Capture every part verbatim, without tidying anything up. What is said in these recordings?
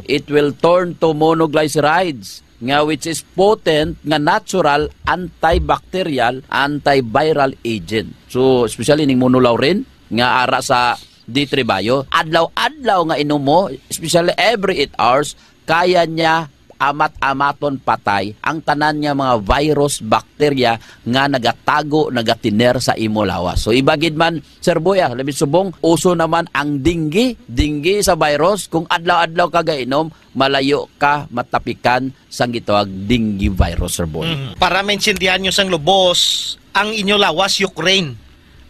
it will turn to monoglycerides, nga which is potent nga natural antibacterial, antiviral agent. So, especially ning monolaurin nga ara sa D three Bio, adlaw-adlaw nga inom mo, especially every eight hours, kaya niya amat-amaton patay ang tanan nga mga virus, bakterya nga nagatago, nagatiner sa imo lawas. So, iba gid man, Sir Boy, ah, labi subong, uso naman ang dengue, dengue sa virus. Kung adlaw-adlaw ka gainom, malayo ka matapikan sang gitawag dengue virus, Sir Boy. Mm. Para maintindihan nyo sang lubos, ang inyo lawas, Ukraine.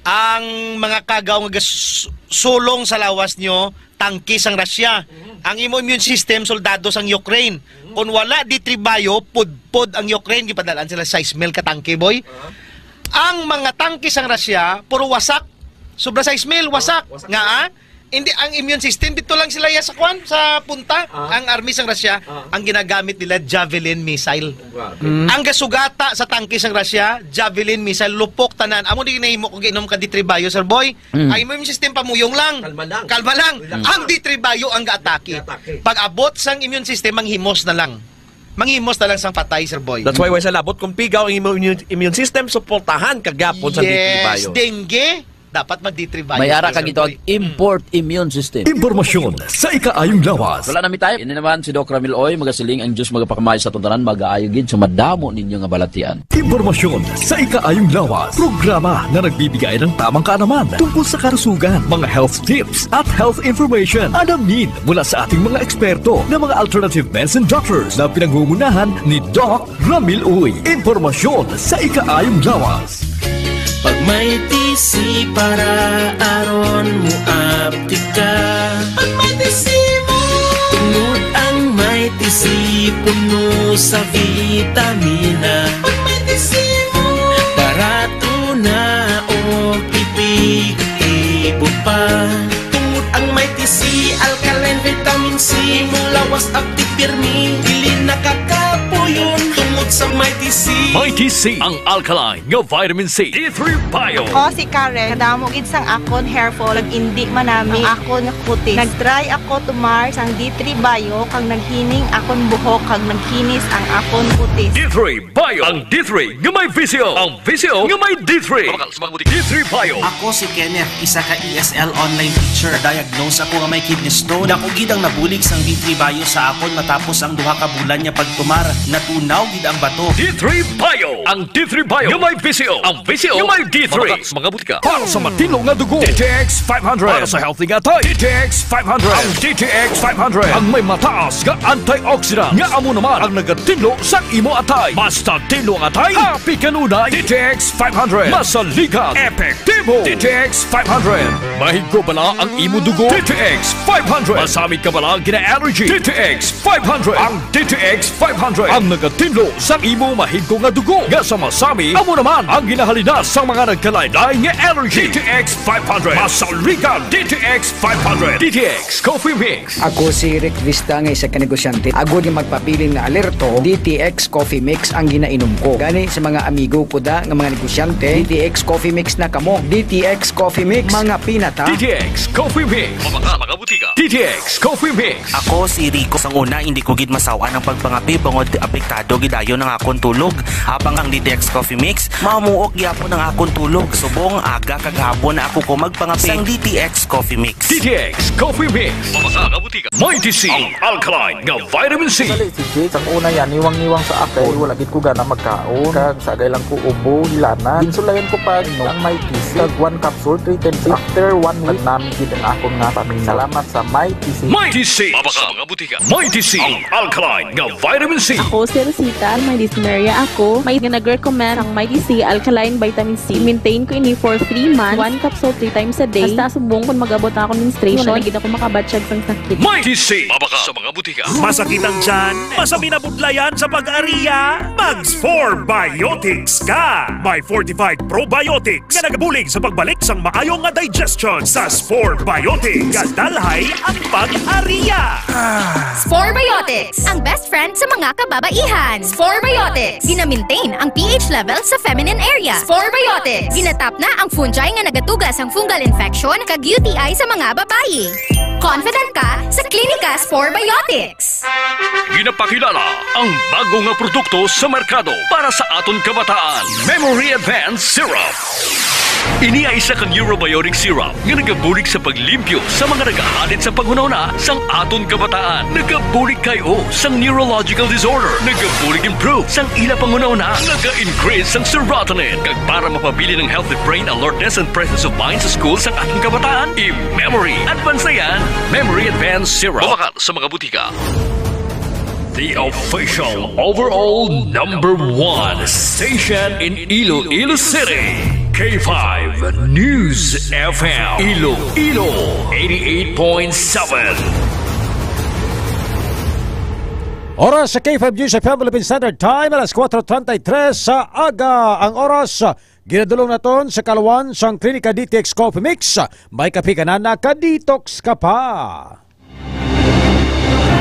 Ang mga kagaw nga gas-, sulong sa lawas nyo, tangke sang Russia. Ang imo immune system, soldado sang Ukraine. Kung wala D three Bio, pudpod ang Ukraine, gipadalaan sila sais mil ka tangke, boy. Ang mga tangke sang Russia, puro wasak. Sobra sais mil, wasak. Wasak. Nga, ah? Hindi, ang immune system, dito lang sila ya sa kwan, sa punta. Ah. Ang army sang Russia, Ah. ang ginagamit nila, Javelin missile. Grabe. Mm. Ang gasugata sa tangke sang Russia, Javelin missile, lupok tanan. Amo di nahimo kung giinom ka D three Bio, Sir Boy. Mm. Ang immune system, pamuyong lang. Kalma lang. Kalma lang. Relax Ang lang. D three Bio ang gaatake. Gaatake. Pag abot sang immune system, manghimos na lang. Manghimos na lang sang patay, Sir Boy. That's why, wala sa labot, kung pigaw ang imo immune, immune system, suportahan ka gyapon sa D three Bio. Yes, dengue, dapat mag D three Bio, May ara Sir ka gitawag Boy. import immune system. Impormasyon sa ikaayong lawas. Wala na mi time. Ini naman si Doc Ramil Oy, magasiling ang Diyos magapakamay sa tuntanan, mag-aayo gid sa madamo ninyo nga balatian. Impormasyon sa ikaayong lawas. Programa na nagbibigay ng tamang kaalaman tungkol sa kalusugan, mga health tips at health information. Alamin mula sa ating mga eksperto na mga alternative medicine doctors na pinangungunahan ni Doc Ramil Uy. Impormasyon sa ikaayong lawas. Pag may T C para aron mo aptika. Pag may T C mo. Tungod ang may T C puno sa vitamina. Pag may T C mo. Barato na o epektibo pa. Tungod ang may T C, alkaline vitamin C, imong lawas aptik pirmi, dili nakakapuyon. Tungod sa may T C. May T C, ang alkaline nga vitamin C. D three Bio. Ako si Karen. Kadamo gid sang akon hair fall, nag-indi man nami ang akon nga kutis. Nag-try ako tumar sang D three Bio, kag naghining akon buhok, kag nagkinis ang akon kutis. D three Bio. Ang D three nga may visyo. Ang visyo nga may D three. Mabakal sa mga butika. D three Bio. Ako si Kenneth, isa ka E S L online teacher. Diagnose ako nga may kidney stone. Dako gid ang nabulig sang D three Bio sa akon matapos ang duha ka bulan nga pagtumar. Natunaw gid ang bato. D three Bio. Ang D three Bio nga may visyo. Ang visyo nga may D three. Mabakal sa mga butika. Para sa matinlo nga dugo, D T X five hundred. Para sa healthy nga atay, D T X five hundred. Ang D T X five hundred ang may mataas nga antioxidant nga amo naman ang nagatinlo sa imo atay. Basta tinlo ang atay, happy kanunay. D T X five hundred. Masaligan, epektibo. D T X five hundred. Mahigko bala ang imo dugo? D T X five hundred. Masamit ka bala gina-allergy? D T X five hundred. Ang D T X five hundred ang nagatinlo sa imo mahigko nga dugo nga sa masami, amo naman ang ginahalinas sa mga nagkalain-lain nga allergy. D T X five hundred. Masaligan, D T X five hundred. D T X Coffee Mix. Ako si Rick Vista nga isa ka negosyante. Agod nga magpabilin nga alerto, D T X Coffee Mix ang ginainom ko. Gani sa mga amigo ko da nga mga negosyante, D T X Coffee Mix na kamo. D T X Coffee Mix, mga pinata. D T X Coffee Mix. Mga, mga butika. D T X Coffee Mix. Ako si Rico. Sang una, hindi ko gid masaw-an ang pagpangape bangod apektado gid ayon ang akon tulog. Habang ang D T X Coffee Mix, mamuok gyapon ang akon tulog. Subong aga kag hapon na ako ko magpangape. Sang D T X Coffee Mix. D T X Coffee Mix. Mga, mga butika. Mighty C, ang alkaline nga vitamin C. Dali, si Jake, sang una yan, niwang-niwang sa ako. Wala gid ko gana magkaon. Kag sagay lang ko ubo, hilanat. Ginsulayan ko pa, no, ang Mighty C. Kag one capsule, three times. After one week, nagnami gid ang akon nga paminaw. Salamat sa Mighty C. Mighty C. Mabaka mga butika. Mighty C, ang alkaline nga vitamin C. Ako si Rosita, may dysmenorrhea ako. May nga nag-recommend ang Mighty C alkaline vitamin C. Maintain ko ini for three months. One capsule three times a day. Hasta subong kung mag-abot na akong menstruation, wala na gid ako makabatyag sang sakit. Mighty C. Mabaka sa mga butika. Masakit ang tiyan? Masami na budlayan sa pag-ariya? Mag Spore Biotics ka! May fortified probiotics nga nagabulig sa pagbalik sang maayo nga digestion sa Spore Biotics. Gadalhay ang pag-ariya! Spore Biotics, ang best friend sa mga kababaihan. Spore Biotics, gina-maintain ang P H level sa feminine area. Spore Biotics, ginatap na ang fungi nga nagatuga sang fungal infection kag U T I sa mga babayi. Confident ka sa Clinicas Probiotics. Ginapakilala ang bago nga produkto sa merkado para sa aton kabataan, Memory Advance Syrup. Ini ay isa ka neurobiotic syrup nga nagabulig sa paglimpyo sa mga nagahalid sa panghunahuna sang aton kabataan. Nagabulig kay o sang neurological disorder. Nagabulig improve sang ila panghunahuna. Naga-increase sang serotonin. Kag para mapabilin ang healthy brain alertness and presence of mind sa school sang aton kabataan, i-memory advance na yan. Memory Advance Syrup. Mabakal sa mga butika. The official overall number one station in Iloilo City, K five News F M, Iloilo eighty-eight point seven. Oras sa K five News F M Philippine Standard Time, alas kuwatro treinta y tres sa aga. Ang oras, ginadulong naton sa kalwan sang Klinika D T X Coffee Mix. May kape ka na, naka-detox ka pa.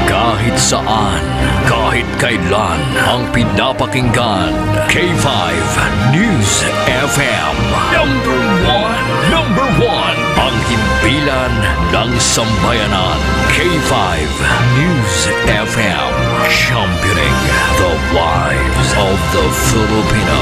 Kahit saan, kahit kailan, ang pinapakinggan, K five News F M. Number one, number one, ang himpilan ng sambayanan, K five News F M, championing the lives of the Filipino.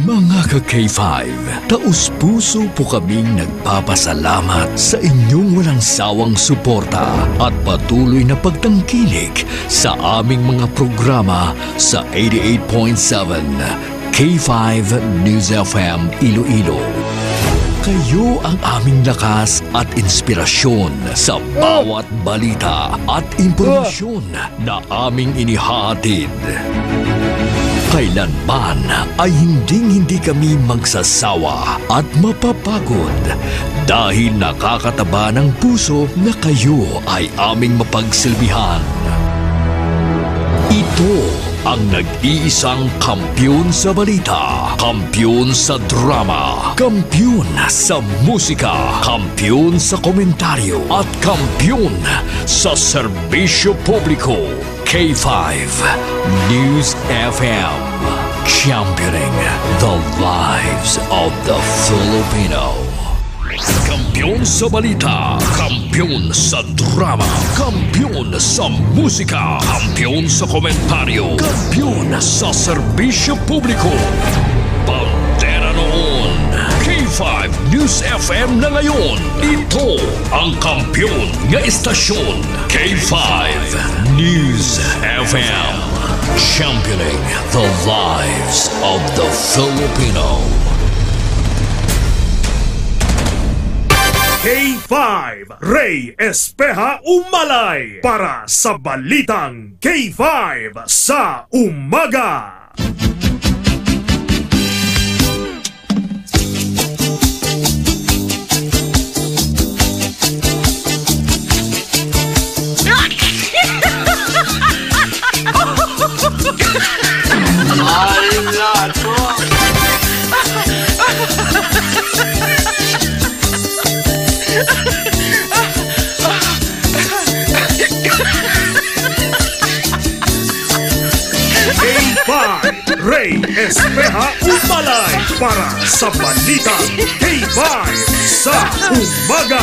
Mga ka-K five, taos-puso po kaming nagpapasalamat sa inyong walang sawang suporta at patuloy na pagtangkilik sa aming mga programa sa eighty-eight point seven K five News F M Iloilo. Kayo ang aming lakas at inspirasyon sa bawat balita at impormasyon na aming inihahatid. Kailanman ay hinding-hindi kami magsasawa at mapapagod dahil nakakataba ng puso na kayo ay aming mapagsilbihan. Ito ang nag-iisang kampiyon sa balita, kampiyon sa drama, kampiyon sa musika, kampiyon sa komentaryo, at kampiyon sa serbisyo publiko. K five News F M, championing the lives of the Filipino. Kampiyon sa balita, kampiyon sa drama, kampiyon sa musika, kampiyon sa komentaryo, kampiyon sa serbisyo publiko. Bandera noon, K five News F M na ngayon. Ito ang kampiyon nga istasyon, K five News F M. Championing the lives of the Filipino. K five, Rey Espeha Umalay para sa Balitang K five sa Umaga. Ay, nako. K five, Rey Espeha Umalay para sa Balitang K five sa Umaga.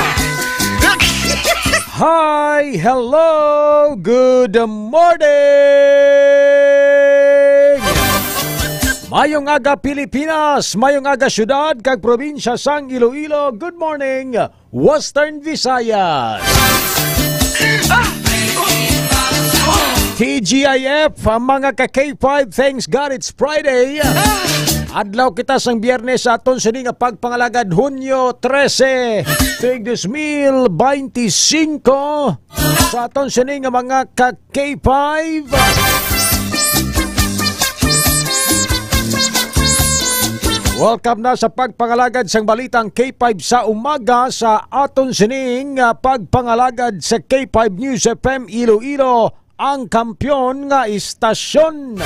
Hi, hello, good morning. Mayong aga, Pilipinas, mayong aga, syudad kag probinsya sang Iloilo. Good morning, Western Visayas. T G I F, mga ka-K five, thanks God it's Friday. Adlaw kita sang Biyernes sa aton sini nga pagpangalagad, Hunyo trese, tuig dos mil beintisinko. Sa aton sini nga mga ka-K five, welcome na sa pagpangalagad sang Balitang K five sa Umaga sa aton sining, ah, pagpangalagad sa K five News F M Iloilo, ang kampiyon nga istasyon.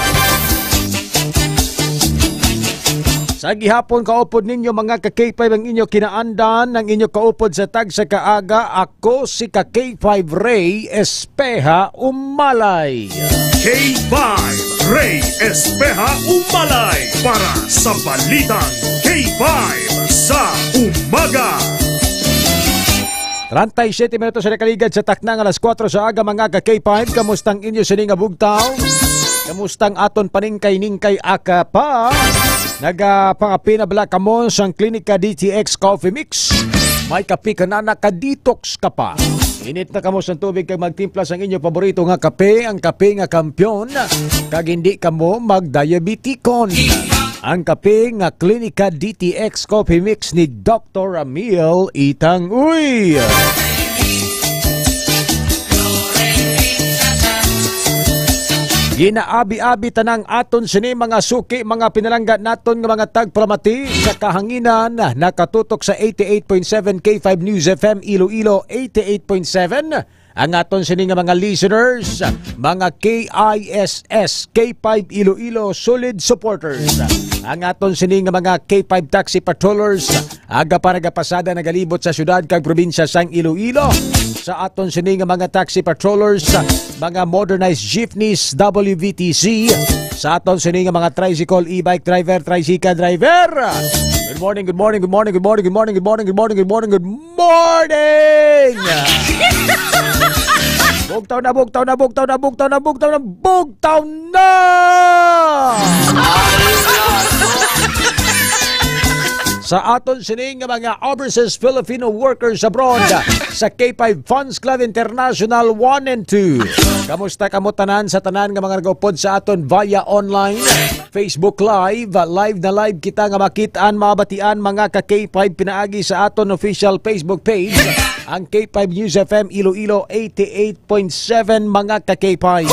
Sa gihapon, kaupod ninyo, mga ka-K five, ang inyo kinaandan, ang inyo kaupod sa tagsa ka aga, ako si ka-K five Rey Espeha Umalay. K five, Rey Espeha Umalay para sa Balitang K Five sa umaga. Treinta y siete minutos na nakaligad sa takna nga alas kuwatro sa aga, mga ka K five. Kamusta ang inyo sini nga bugtaw? Kamusta ang aton paningkay-ningkay, aka pa? Nagapangapina bala kamo sang Klinika D T X Coffee Mix? May kape ka na, naka-detox ka pa? Init na kamo sang tubig kag magtimpla sang inyo paborito nga kape, ang kape nga kampiyon, kag hindi kamo magdiabetikon. Ang kape nga Klinika D T X Coffee Mix ni Doktor Ramil Itang Uy. Ginaabi-abi tanang aton sini, mga suki, mga pinalangga naton nga mga tagpalamati sa kahanginan, nakatutok sa eighty-eight point seven K five News F M Iloilo, eighty-eight point seven. Ang aton sini nga mga listeners, mga K I S S, K five Iloilo solid supporters. Ang aton sini nga mga K five taxi patrollers, aga pa nagapasada, nagalibot sa syudad kag probinsya sang Iloilo. Sa aton sini nga mga taxi patrollers, mga modernized jeepneys, W V T C. Sa aton sini nga mga tricycle, e-bike driver, tricycle driver. Good morning, good morning, good morning, good morning, good morning, good morning, good morning, good morning, good morning. Bugtaw na, bugtaw na, bugtaw na, bugtaw na, bugtaw na, bugtaw na. Sa aton sini nga mga overseas Filipino workers abroad, sa K five Fans Club International one and two. Kamusta kamo tanan sa tanan nga mga nagaupod sa aton via online, Facebook Live? Live na live kita nga makit-an, mabatian, mga ka K five, pinaagi sa aton official Facebook page, ang K five News F M Iloilo eighty-eight point seven, mga ka K five.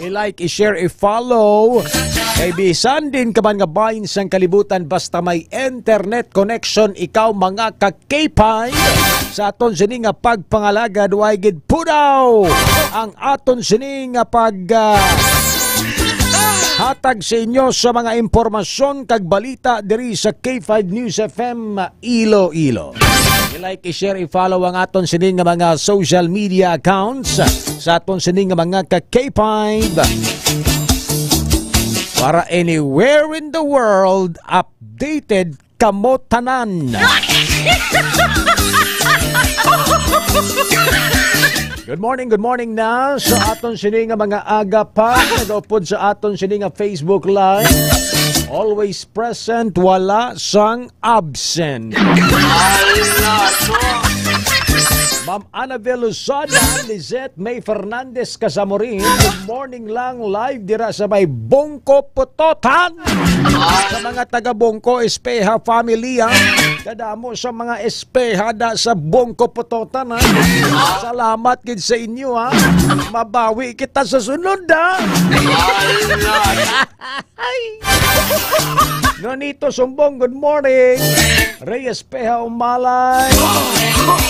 I-like, i-share, i-follow. Kay bisan diin ka man nga bahin sang kalibutan, basta may internet connection ikaw, mga ka K five, sa aton sini nga pagpangalagad, way gid pudaw ang aton sini nga pag, ah, hatag sa inyo sa mga impormasyon kag balita diri sa K five News F M Iloilo. I-like, i-share, i-follow ang aton sini nga mga social media accounts sa aton sini nga mga ka K five, para anywhere in the world, updated kamo tanan. Good morning, good morning na sa aton sini nga mga aga pa. Nagaupod sa aton sini nga Facebook Live. Always present, wala sang absent. Ma'am Annabel Lozada, Lizette May Fernandez Casamorin, good morning lang, live dira sa may Bungko Pototan. Sa mga taga Bungko, Espeha family, ha. Kadamo sa mga Espeha da sa Bungko Pototan, ha. Salamat gid sa inyo, ha. Mabawi kita sa sunod, ha. Ay. Nonito Sumbong, good morning. Reyes Peha Umalay.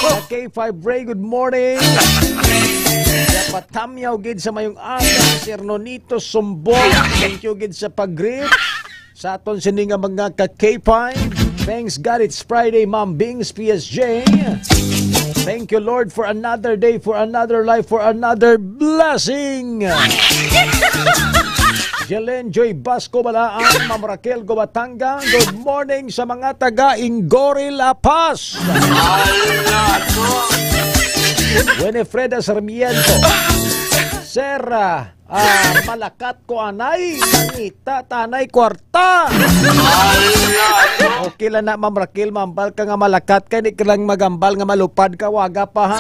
Sa K five Ray, good morning. Sa Patamyaw gid sa mayong aga, Sir Nonito Sumbong. Thank you gid sa pag-greet. Sa aton sini nga mga ka K five. Thanks God it's Friday, Ma'am Bings P S J. Thank you, Lord, for another day, for another life, for another blessing. Jelen Joy Basco Balaan, Ma'am Raquel Gubatanga, good morning sa mga taga Inggori, La Paz. Winifreda Sarmiento. Sir, ah, ah, malakat ko anay, mangita ta anay kwarta. Okay lang na, Ma'am Raquel, mambal ka nga malakat ka, di ka lang magambal nga malupad ka, waga pa, ha?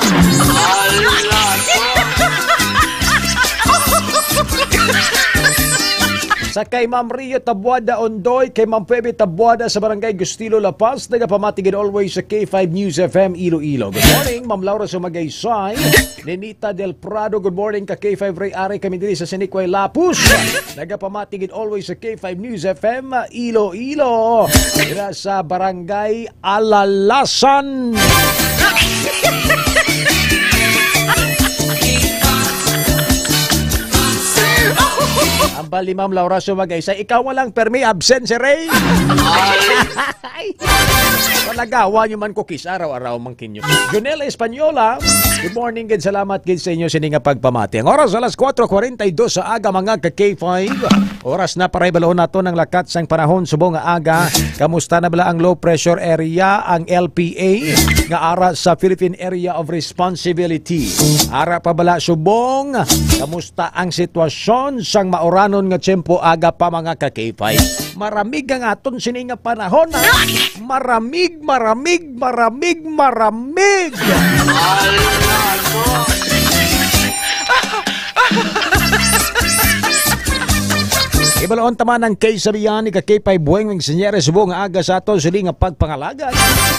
Sa kay Ma'am Rio Tabuada Ondoy, kay Ma'am Feby Tabuada sa Barangay Gustilo, La Paz, nagapamati gid always sa K five News F M Iloilo. Good morning, Ma'am Laura Sumagaysay, Nenita Del Prado, good morning ka K five Ray, ari kami diri sa Siniquay, Lapus. Nagapamati gid always sa K five News F M Iloilo. Dira sa Barangay Alalasan. Ambal ni Ma'am Laura Sumagaysay, ikaw lang permi absent si Ray. Ay. Palagawa nyo man ko kis araw-araw man kinyo. Junel Española, good morning, gid salamat gid sa inyo sini nga pagpamati. Ang oras alas kuwatro kuwarenta y dos sa aga, mga ka K five. Oras na para ibalon nato ng lakat sang panahon subong nga aga. Kamusta na bala ang low pressure area, ang L P A, nga ara sa Philippine Area of Responsibility? Ara pa bala subong? Kamusta ang sitwasyon sang mauranon nga tiyempo aga pa, mga ka K five? Maramig ang aton sini nga panahon, ha? Maramig, maramig, maramig, maramig! Ibalon ta man ang kay sabihan ni ka K five Bueng Weng Senyere subong nga aga sa aton sini nga pagpangalagad.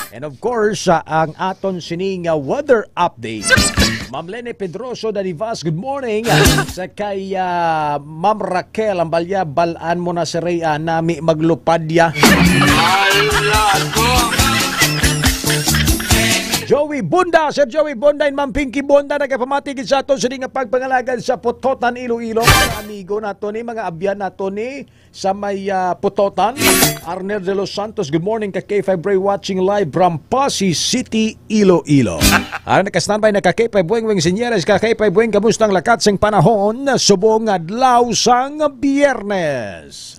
And of course, ah, ang aton sini nga weather update. Ma'am Lene Pedroso Danivas, good morning. Sa kay, ah, Ma'am Raquel, ang balya, balaan mo na si Ray, ah, nami maglupad ya. Joey Bunda, Sir Joey Bunda, and Ma'am Pinky Bunda, nagapamati gid sa aton sini nga pagpangalagad sa Pototan, Iloilo. Mga amigo nato ni, mga abyan nato ni, sa may, ah, Pototan. Arnel de los Santos, good morning ka K five Ray, watching live from Passi City, Iloilo. Ang naka-standby na ka K five Bueng Weng Senyores, ka K five Bueng, kamusta ang lakat sang panahon subong adlaw sang Biyernes?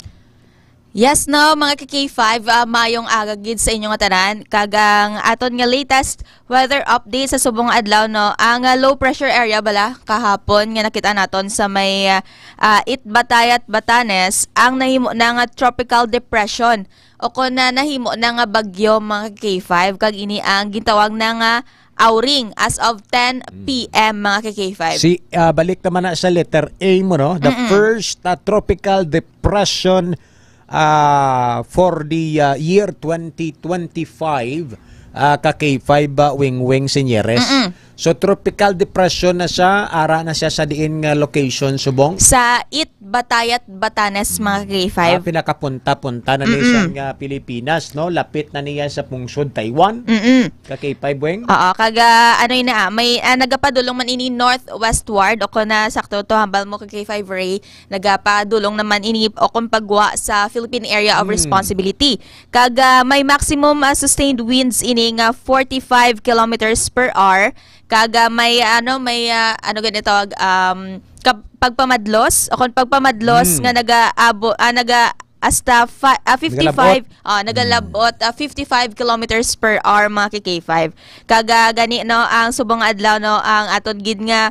Yes, no, mga ka K five, ah, mayong aga gid sa inyo nga tanan. Kag ang aton nga latest weather update sa subong nga adlaw, no, ang, ah, low pressure area bala kahapon nga nakita naton sa may, ah, ah, Itbatayat, Batanes, ang nahimo na nga tropical depression o kon na nahimo na nga bagyo, mga ka K five, kag ini ang gintawag na nga Auring as of ten p m, mga ka K five. Si, ah, balik naman na sa letter A mo, no? The Mm-mm. first, ah, tropical depression, ah, for the, ah, year twenty twenty-five, ah, ka K five, ah, Wing Wing Senyores. Mm-mm. So, tropical depression na siya, ara na siya sa diin nga location, subong? Sa Itbatayat, Batanes, mga ka K five. Ah, pinakapunta-punta na ni Mm-mm. sa nga Pilipinas, no? Lapit na niya sa pungsod Taiwan. Mm-mm. Ka K five, Weng? Oo, kag, ah, ano yun na, ah, may, ah, nagapadulong man ini northwestward, o kon na sakto to, hambal mo ka K five Ray, nagapadulong naman ini o kon pagwa sa Philippine Area of Hmm. Responsibility. Kag, ah, may maximum, ah, sustained winds ini nga forty-five kilometers per hour. Kag, ah, may, ano, may, ah, ano gani tawag, um, kap-, pagpamadlos, o kon pagpamadlos Hmm. nga nagaabo-, ah, naga-, hasta fi-, ah, fifty-five, Nagalabot. ah, nagalabot, ah, fifty-five kilometers per hour, mga ka K five. Kag, ah, gani, no, ang subong nga adlaw, no, ang aton gid nga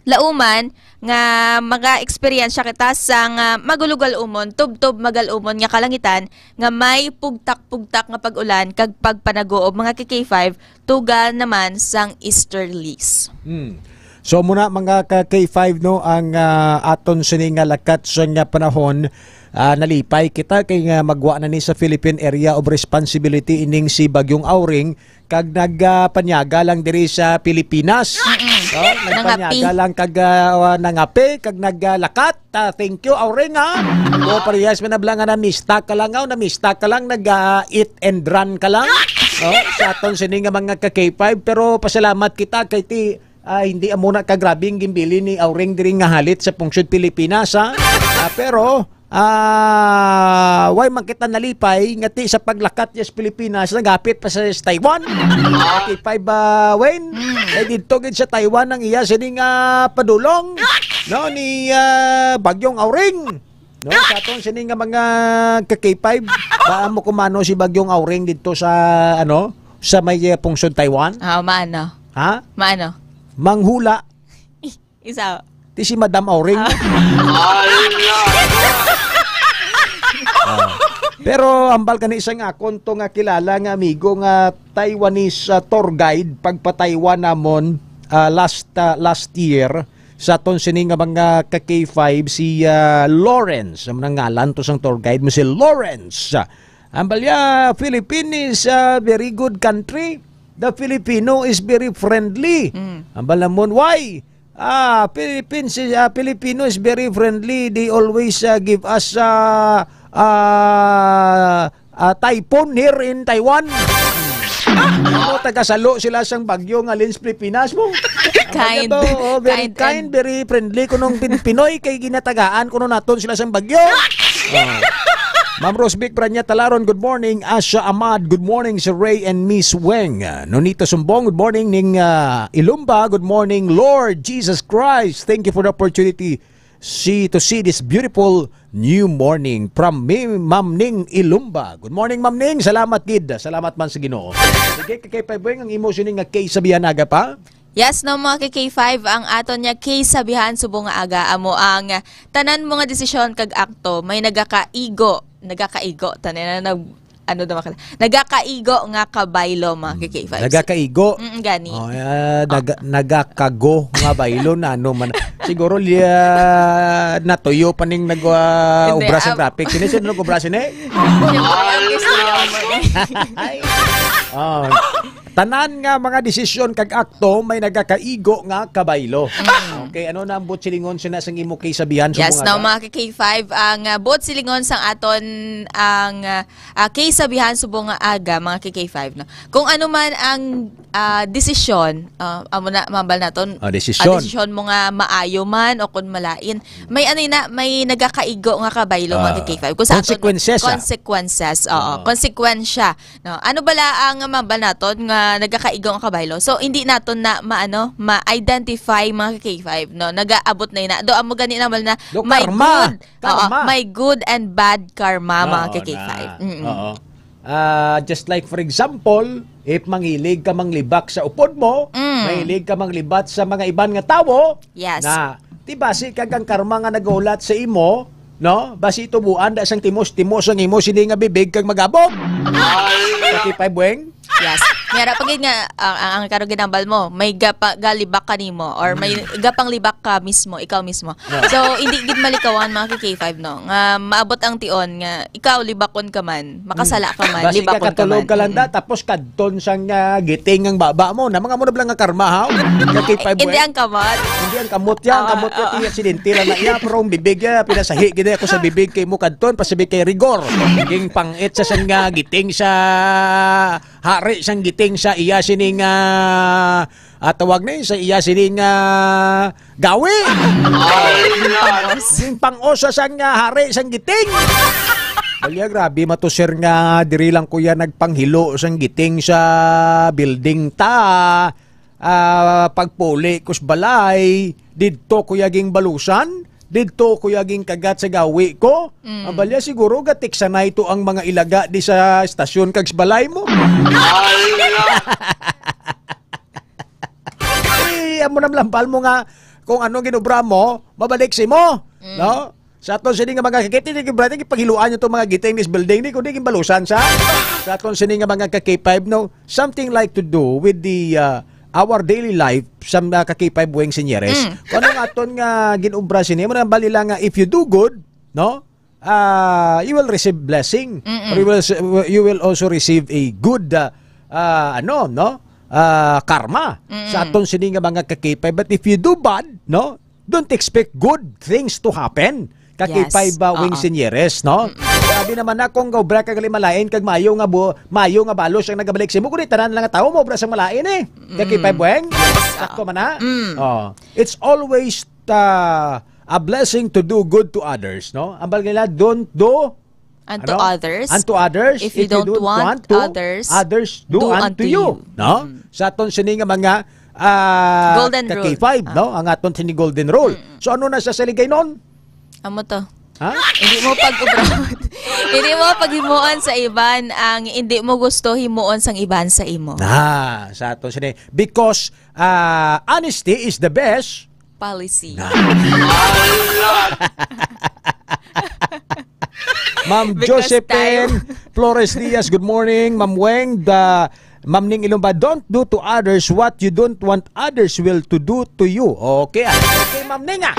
lauman nga maka-eksperyensya kita sang, ah, magulogalumon, tubtob magalumon nga kalangitan nga may pugtak-pugtak nga pag-ulan kag pagpanaguob, mga ka K five, tuga naman sang easterlies. Hmm. So muna, mga ka K five, no, ang, ah, aton sini nga lakat sa nga panahon, ah, nalipay kita kay nga magwa na ni sa Philippine Area of Responsibility ining si Bagyong Auring, kag nag, ah, panyaga lang diri sa Pilipinas. Mm-mm. Oh, Nangapi. nagpanyaga lang kag, ah, nangapi kag naglakat. Ah, thank you, Auring, ha. Oh, parehas man na bala nga namista ka lang, oh, namista ka lang, nag, ah, eat and run ka lang. Oh, sa aton sini nga mga ka K five, pero pasalamat kita kay ti, ah, hindi amo na ka grabe ang ginbilin ni Auring diri nga halit sa pungsod Pilipinas, ha. Ah, pero, ah, way man kita nalipay nga ti sa paglakat niya sa Pilipinas, nagapit pa sa, sa Taiwan. K five, ah, Wayne. Mm. Eh, dito gid sa Taiwan ang iya sini nga padulong, no, ni, ah, Bagyong Auring. No, sa aton sini nga mga ka K five, ba mo kumano si Bagyong Auring dito sa, ano, sa may, eh, pungsod Taiwan? Ah, maano? Ha? Maano? Manghula. Isa. Ti si Madam Auring. Ah. Ah. Pero hambal gani sang akon to nga kilala nga amigo nga Taiwanese, ah, tour guide pagpa-Taiwan namon, ah, last, ah, last year sa aton sini nga mga ka K five, si, ah, Lawrence. Ang ngalan to sang tour guide mo, si Lawrence. Hambal ya, Philippines is a very good country. The Filipino is very friendly. Mm. Hambal namon, why? Ah, Philippines is, ah, Filipino is very friendly. They always, ah, give us, ah, ah, ah, typhoon here in Taiwan. Ano, taga Salo sila sang Bagyo nga Lens Pilipinas mo? Ang Bagyo Kind. to, oh, very Kind kind, and very friendly kunong Pin-, Pinoy kay ginatagaan kuno naton sila sang Bagyo. Oh. Ma'am Rosbic Branya Talaron, good morning. Asha Ahmad, good morning. Si Ray and Miss Weng. Ah, Nonita Sumbong, good morning. Ning, ah, Ilumba, good morning. Lord Jesus Christ, thank you for the opportunity see, to see this beautiful new morning from me, Ma'am Ning Ilumba. Good morning, Ma'am Ning. Salamat gid. Salamat man sa Ginoo. Sige, K K five Weng, ang imo sini nga K sa Biyanaga pa? Yes, no, mga K K five, ang aton niya K sa Bihan subong nga aga, amo ang, ah, tanan mo nga desisyon kag akto may nagakaigo, nagakaigo, tanan na nag-, ano daw makala-, nagakaigo nga kabaylo, mga K K five. Nagakaigo? Mm, gani. Oh, ah, naga-, nagakago nga baylo na ano man. Siguro liya natuyo pa ning nag, ah, Hindi, obra sa ah, traffic. Sino, sino nag-obra sini? Siyempre, ang gusto niya mo eh. Ay. Oh. Tanan nga mga desisyon kag akto may nagakaigo nga kabaylo. Mm. Okay, ano na ang buot silingon sina sang imo K sa Bihan subong Yes, nga now, aga? mga K K five, ang, ah, buot silingon sang aton ang, ah, ah, K sa Bihan subong nga aga, mga K K five, no? Kung ano man ang, ah, desisyon, ah, amo na, mambal naton, Ah, ah, desisyon. desisyon mo nga maayo man o kung malain, may ano na, may nagakaigo nga kabaylo, mga Ah, K K five. Kung sa aton, consequences, ah. consequences, oo, Ah. konsekwensya. No, ano bala ang mambal naton nga nagakaigo ang kabaylo? So, hindi naton na maano, ma-identify, mga K five, no? Nagaabot na ina. Do amo gani na mal na Do may karma. good, Karma. oo, may good and bad karma, mga Oo K K five. na. Mm-mm. Oo. Ah, just like, for example, if manghilig ka manglibak sa upod mo, Mm. mahilig ka manglibat sa mga iban nga tawo, Yes. na, di ba, si kag ang karma nga nagahulat sa imo, no? Basi tubuan da sang timos-timos ang imo sini nga bibig kag magabog. Pati pa, Bueng? Yes. Miyara pa gid nga, ang, ang, ang karong ginambal mo, may gapa-, galibak ka nimo, or may Mm. gapanglibak ka mismo, ikaw mismo. Yeah. So, hindi gid malikawan, mga K K five, no? Nga maabot ang tion nga ikaw, libakon ka man, makasala ka man, Basi ka libakon ka katulog man. ka lang da, Mm. tapos kadton sang, ah, giting ang baba mo. Na mga mo na lang nga karma, ha? Ka K five, Hindi Bueng? ang kamot. Hindi ang kamot ya, ang Oo, kamot ya, oo. tiya, sinintira na iya, pero ang bibig ya, pinasahi gid ako sa bibig kay mo kadton, pasabi kay rigor. Ging pangit sa sang, ah, giting sa hari sang giting sa iya sining, ah, ah, tawag na yun, sa iya sining, ah, gawi. Ay, Pangos. Yung pang-os sa sang, ah, hari sang giting. Balya, grabe, matusir nga diri lang kuya nagpanghilo sang giting sa building ta. Ah, pagpuli ko sa balay, didto ko yaging balusan, didto ko yaging kagat sa gawi ko. Mm. Ang balya siguro gatiksanay to ang mga ilaga di sa estasyon kag sa balay mo. Ay, amo na malambal mo nga kung ano ginobra mo, mabalik si mo, Mm. no? Sa aton sini nga mga kakit, hindi gibra-, gipaghiluan yung itong mga giting this building, ni kundi gimbalusan sa, sa aton sini nga mga ka K five, no? Something like to do with the, uh, our daily life sa mga ka K five Weng Senyeres. Mm. Kung ano nga aton nga ginobra sini, mo na bali lang nga, if you do good, no? Ah, you will receive blessing. Mm-mm. Or you will, you will also receive a good, uh, uh, ano, no? Uh, karma Mm-mm. sa aton sini nga mga ka K five. But if you do bad, no? Don't expect good things to happen. Ka K five Yes. ba, Weng Oo. Senyeres, no? Mm-mm. Sabi naman na, kung gaobra ka gali malain, kag mayo nga bu-, mayo nga balos ang nagabalik sa imo, kundi tanan lang nga tao mo obra sa malain eh. Ka K five, Mm. Weng? Yes, Sakto oo. man na? Mm. Oh. It's always, uh, a blessing to do good to others, no? Ang bal nila, don't do Unto Ano? others. Unto others, If you if you don't don't want want to, others, others do do unto unto you. you. No? Mm. Sa aton sini nga mga, ah, Golden ka rule. K five, Ah. no? Ang aton sini golden rule. Mm-mm. So, ano na sa saligay nun? Amo to. Ha? Hindi mo pag-ubra-, hindi mo paghimuon sa iban ang hindi mo gusto himuon sang iban sa imo. Ah, sa aton sini. Because, ah, honesty is the best Policy. Na. Ma'am Because Josephine time. Flores Diaz, good morning. Ma'am Weng, the, Ma'am Ning Ilumba, don't do to others what you don't want others will to do to you. Okay, ah. Okay, Ma'am Ning, ah.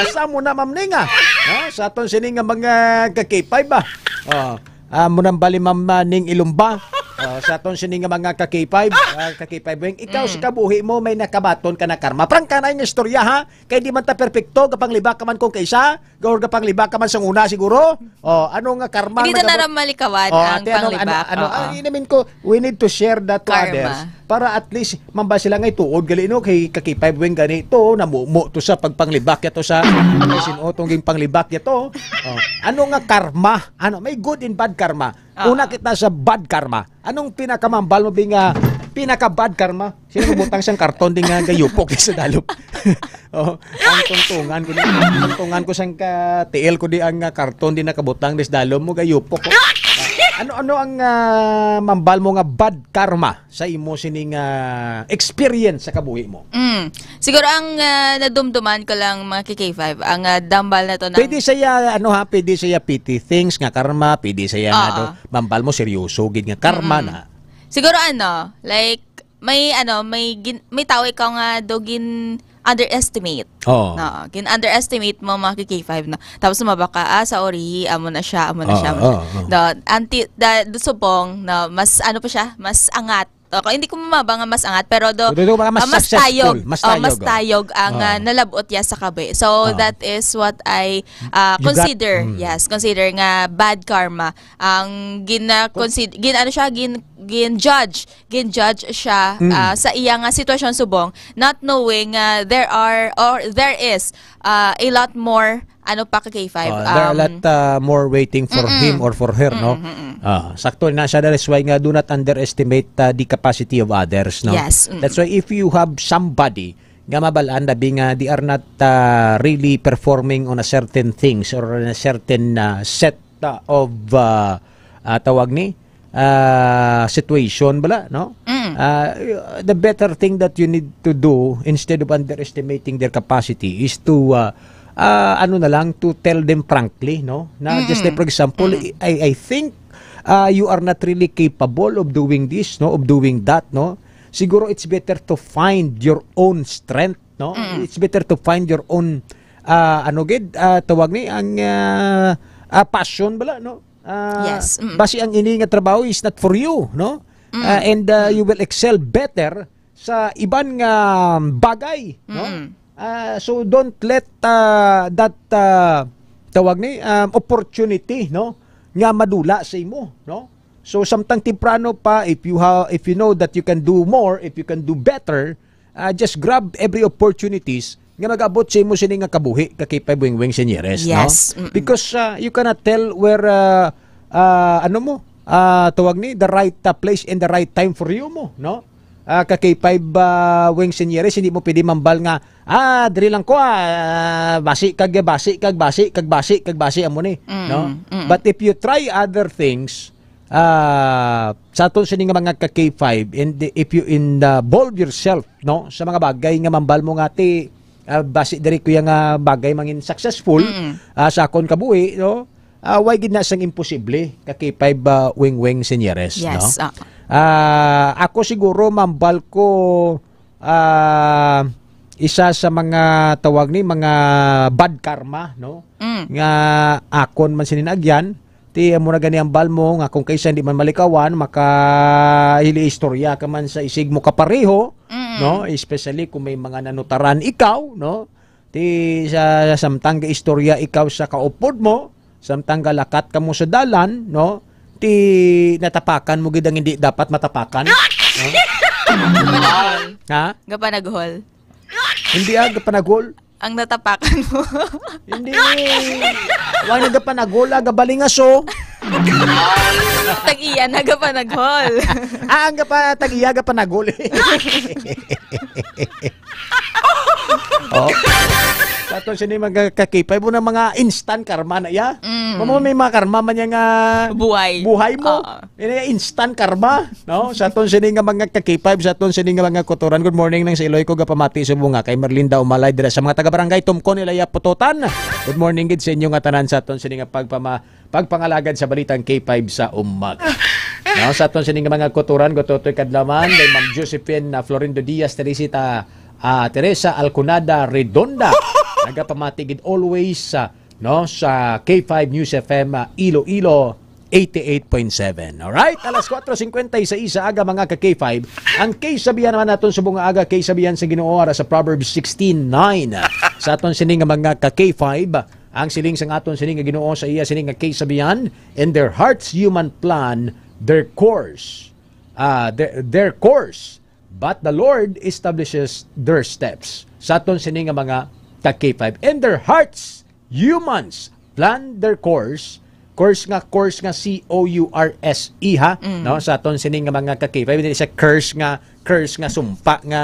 Sa mo na, Ma'am Ning, ah. Ha? Sa aton sini nga mga ka K five, ah. Oh. Ah, mo nang bali, Ma'am, ah, Ning Ilumba. Oh, sa aton sini nga mga ka K five, ah, ka K five Weng, ikaw sa kabuhi mo may nakabaton ka na karma. Prangka na yung istorya, ha? Kay di man ta perpekto, gapanglibak ka man kung kaisa, or gapanglibak ka man sang una siguro. Oh, ano nga karma? Hindi na nagabot? Naramalikawan Oh, ang ate, ano, ano, panglibak. ano, Oo. ah, I mean ko, we need to share that to Karma. others para at least mamba sila nga ituod gali, no, kay ka K five Weng gani to, namumo to sa pagpanglibak ya to sa, ay, sin-o tong ging panglibak ya to. Oh, ano nga karma? Ano, may good and bad karma. Oo. Una kita sa bad karma. Anong pinakamambal mo, Bing, nga pinaka-bad karma? Sino butang sang karton di nga gayupok sa dalom? Oh, ang tungtungan ko di, ang tungtungan ko sang ka tiil ko di ang, ah, karton di nakabutang dis dalom mo gayupok ko. Ah, ano, ano ang, ah, mambal mo nga bad karma sa imo sining, ah, experience sa kabuhi mo? Mm. Siguro ang, ah, nadumduman ko lang, mga K K five, ang, ah, dambal na to ng Pwede siya, ano ha, pwede siya petty things nga karma, pwede siya nga Oo. do, mambal mo seryoso gid nga karma Mm-mm. na. Siguro ano, like, may ano, may gin-, may tao ikaw nga do gin-underestimate. Oo. No, gin-underestimate mo, mga K K five, no? Tapos mabaka, ah, sa ori, amo na siya, amo na siya, Oo, amo na siya. oo, oo. No, anti-, da-, do subong, no, mas ano pa siya, mas angat. Okay, hindi ko mababa nga mas angat, pero do, Do, do, do, baka mas ah, mas successful, tayog. mas Oh, mas tayog, oh. tayog ang, Oh. ah, nalabot ya sa kabuhi. So, Oh. that is what I, ah, You got consider. Mm. Yes, consider nga bad karma. Ang gina-, Con- consid-, gin-, ano siya, gin-, gin-judge. Gin-judge siya, Mm. ah, sa iya nga sitwasyon subong, not knowing, ah, there are, or there is, ah, a lot more, ano pa ka K five, Oh, there are a um, lot, uh, more waiting for Mm-mm. him or for her, no? Mm-mm, mm-mm. Ah, sakto na siya. That is why nga, do not underestimate, uh, the capacity of others, no? Yes, mm-mm. That's why if you have somebody nga mabalaan, labi nga they are not, uh, really performing on a certain things or on a certa-, uh, set, uh, of, uh, uh, tawag ni, uh, situation, bala, no? Mm. Uh, the better thing that you need to do instead of underestimating their capacity is to, uh, ah, ano na lang, to tell them frankly, no? Na just like, Mm-mm. for example, Mm. I, I think, ah, you are not really capable of doing this, no? Of doing that, no? Siguro it's better to find your own strength, no? Mm. It's better to find your own, ah, ano gid, ah, tawag ni, ang, ah, ah, passion bala, no? Ah, Yes, mm. basi ang ini nga trabaho is not for you, no? Mm. Ah, and, ah, you will excel better sa iban nga bagay, no? Mm. Ah, so don't let, ah, that, ah, tawag ni, um, opportunity, no, nga madula sa imo, no? So samtang temprano pa, if you ha-, if you know that you can do more, if you can do better, ah, just grab every opportunities nga mag-abot sa imo sini nga kabuhi, ka K five Weng Weng Senyeres, no? Yes, mm-mm. Because, ah, you cannot tell where, ah, ah, ano mo, ah, tawag ni, the right, ah, place and the right time for you mo, no? Ah, ka K five, ah, Weng Senyeres, hindi mo pwede mambal nga, "Ah, diri lang ko, ah, basi kag, basi kag, basi kag, basi kag, basi amo ni," Mm, no? mm. But if you try other things, ah, sa aton sini nga mga ka K five, and if you involve yourself, no, sa mga bagay nga mambal mo nga ti, ah, basi diri ko yang, ah, bagay mangin successful, Mm. ah, sa akon kabuhi, no? Ah, way gid na sang imposible ka K five, ah, Weng Weng Senyeres, Yes, no? ah. Ah, ako siguro mambal ko, ah, isa sa mga tawag ni mga bad karma, no? Mm. Nga akon man sini naagyan, ti amo na gani ang bal mo nga kung kaisa hindi man malikawan, makahili istorya ka man sa isig mo kapareho, Mm. no? Especially kung may mga nanutaran ikaw, no? Ti sa, samtang gaistorya ikaw sa kaupod mo, samtang galakat ka mo sa dalan, no? Ti natapakan mo gid ang hindi dapat matapakan, no? Gapanaghol. Ha? Gapanaghol. Hindi, ah, gapanaghol. Ang natapakan mo. Hindi. Wa nagapanagol, ah, gabalingaso. Tag-iya na gapanaghol. Ah, ang gapa-, tag-iya gapanagol. Oh. Sa aton sini mga ka K five mo na mga instant karma na iya. Mm. Mamo may mga karma man niya nga Buhay. buhay mo. Oo. Ini instant karma, no? Sa aton sini nga mga ka K five, sa aton sini nga mga kutoran. Good morning nang sa Iloy ko gapamati sa bunga kay Merlinda Umalay dira sa mga taga Barangay Tumcon, Ilaya, Pototan. Good morning gid sa inyo nga tanan sa aton sini nga pagpama-, pagpangalagad sa balitang K five sa umaga. No, sa aton sini nga mga kutoran, gutotoy kadlaman, kay Ma'am Josephine, ah, Florindo Diaz, Teresita, ah, Teresa Alconada Redonda. Nagapamati gid always sa, no, sa K five News F M, ah, Iloilo, eighty-eight point seven. Alright? Alas kuwatro singkwenta y seis sa aga, mga ka-K five. Ang kasabihan naman naton subong nga aga, kasabihan sa Ginoo ara sa Proverbs sixteen nine. Sa aton sini nga mga ka-K five, ang siling sang aton sini nga Ginoo sa iya sini nga kasabihan, "In their hearts human plan their course, ah, their, their course, but the Lord establishes their steps." Sa aton sini nga mga ka-K five, "In their hearts humans plan their course." Course nga, course nga C O U R S E, ha? Mm. No? Sa aton sini nga mga ka-K five, hindi siya curse nga, curse nga sumpa nga,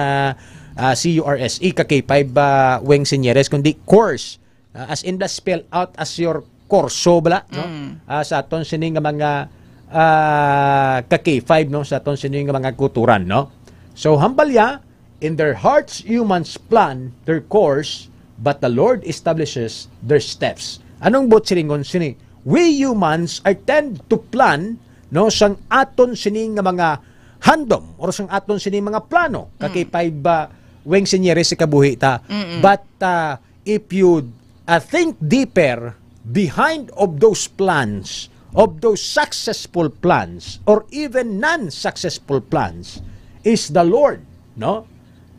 ah, C U R S E, ka-K five, ah, Weng Señeres, kundi course. Ah, as in the spell out as your corso, bala, no? Mm. Ah, sa aton sini nga mga, ah, ka-K five, no? Sa aton sini nga mga kutoran, no? So, hambal ya, "In their hearts humans plan their course, but the Lord establishes their steps." Anong buot silingon sini? We humans are tend to plan, no, sang aton sini nga mga handom or sang aton sini mga plano. Mm. Ka-K five, ah, Weng Señeres sa kabuhi ta. Mm-mm. But, ah, if you, uh, think deeper, behind of those plans, of those successful plans, or even non-successful plans, is the Lord, no?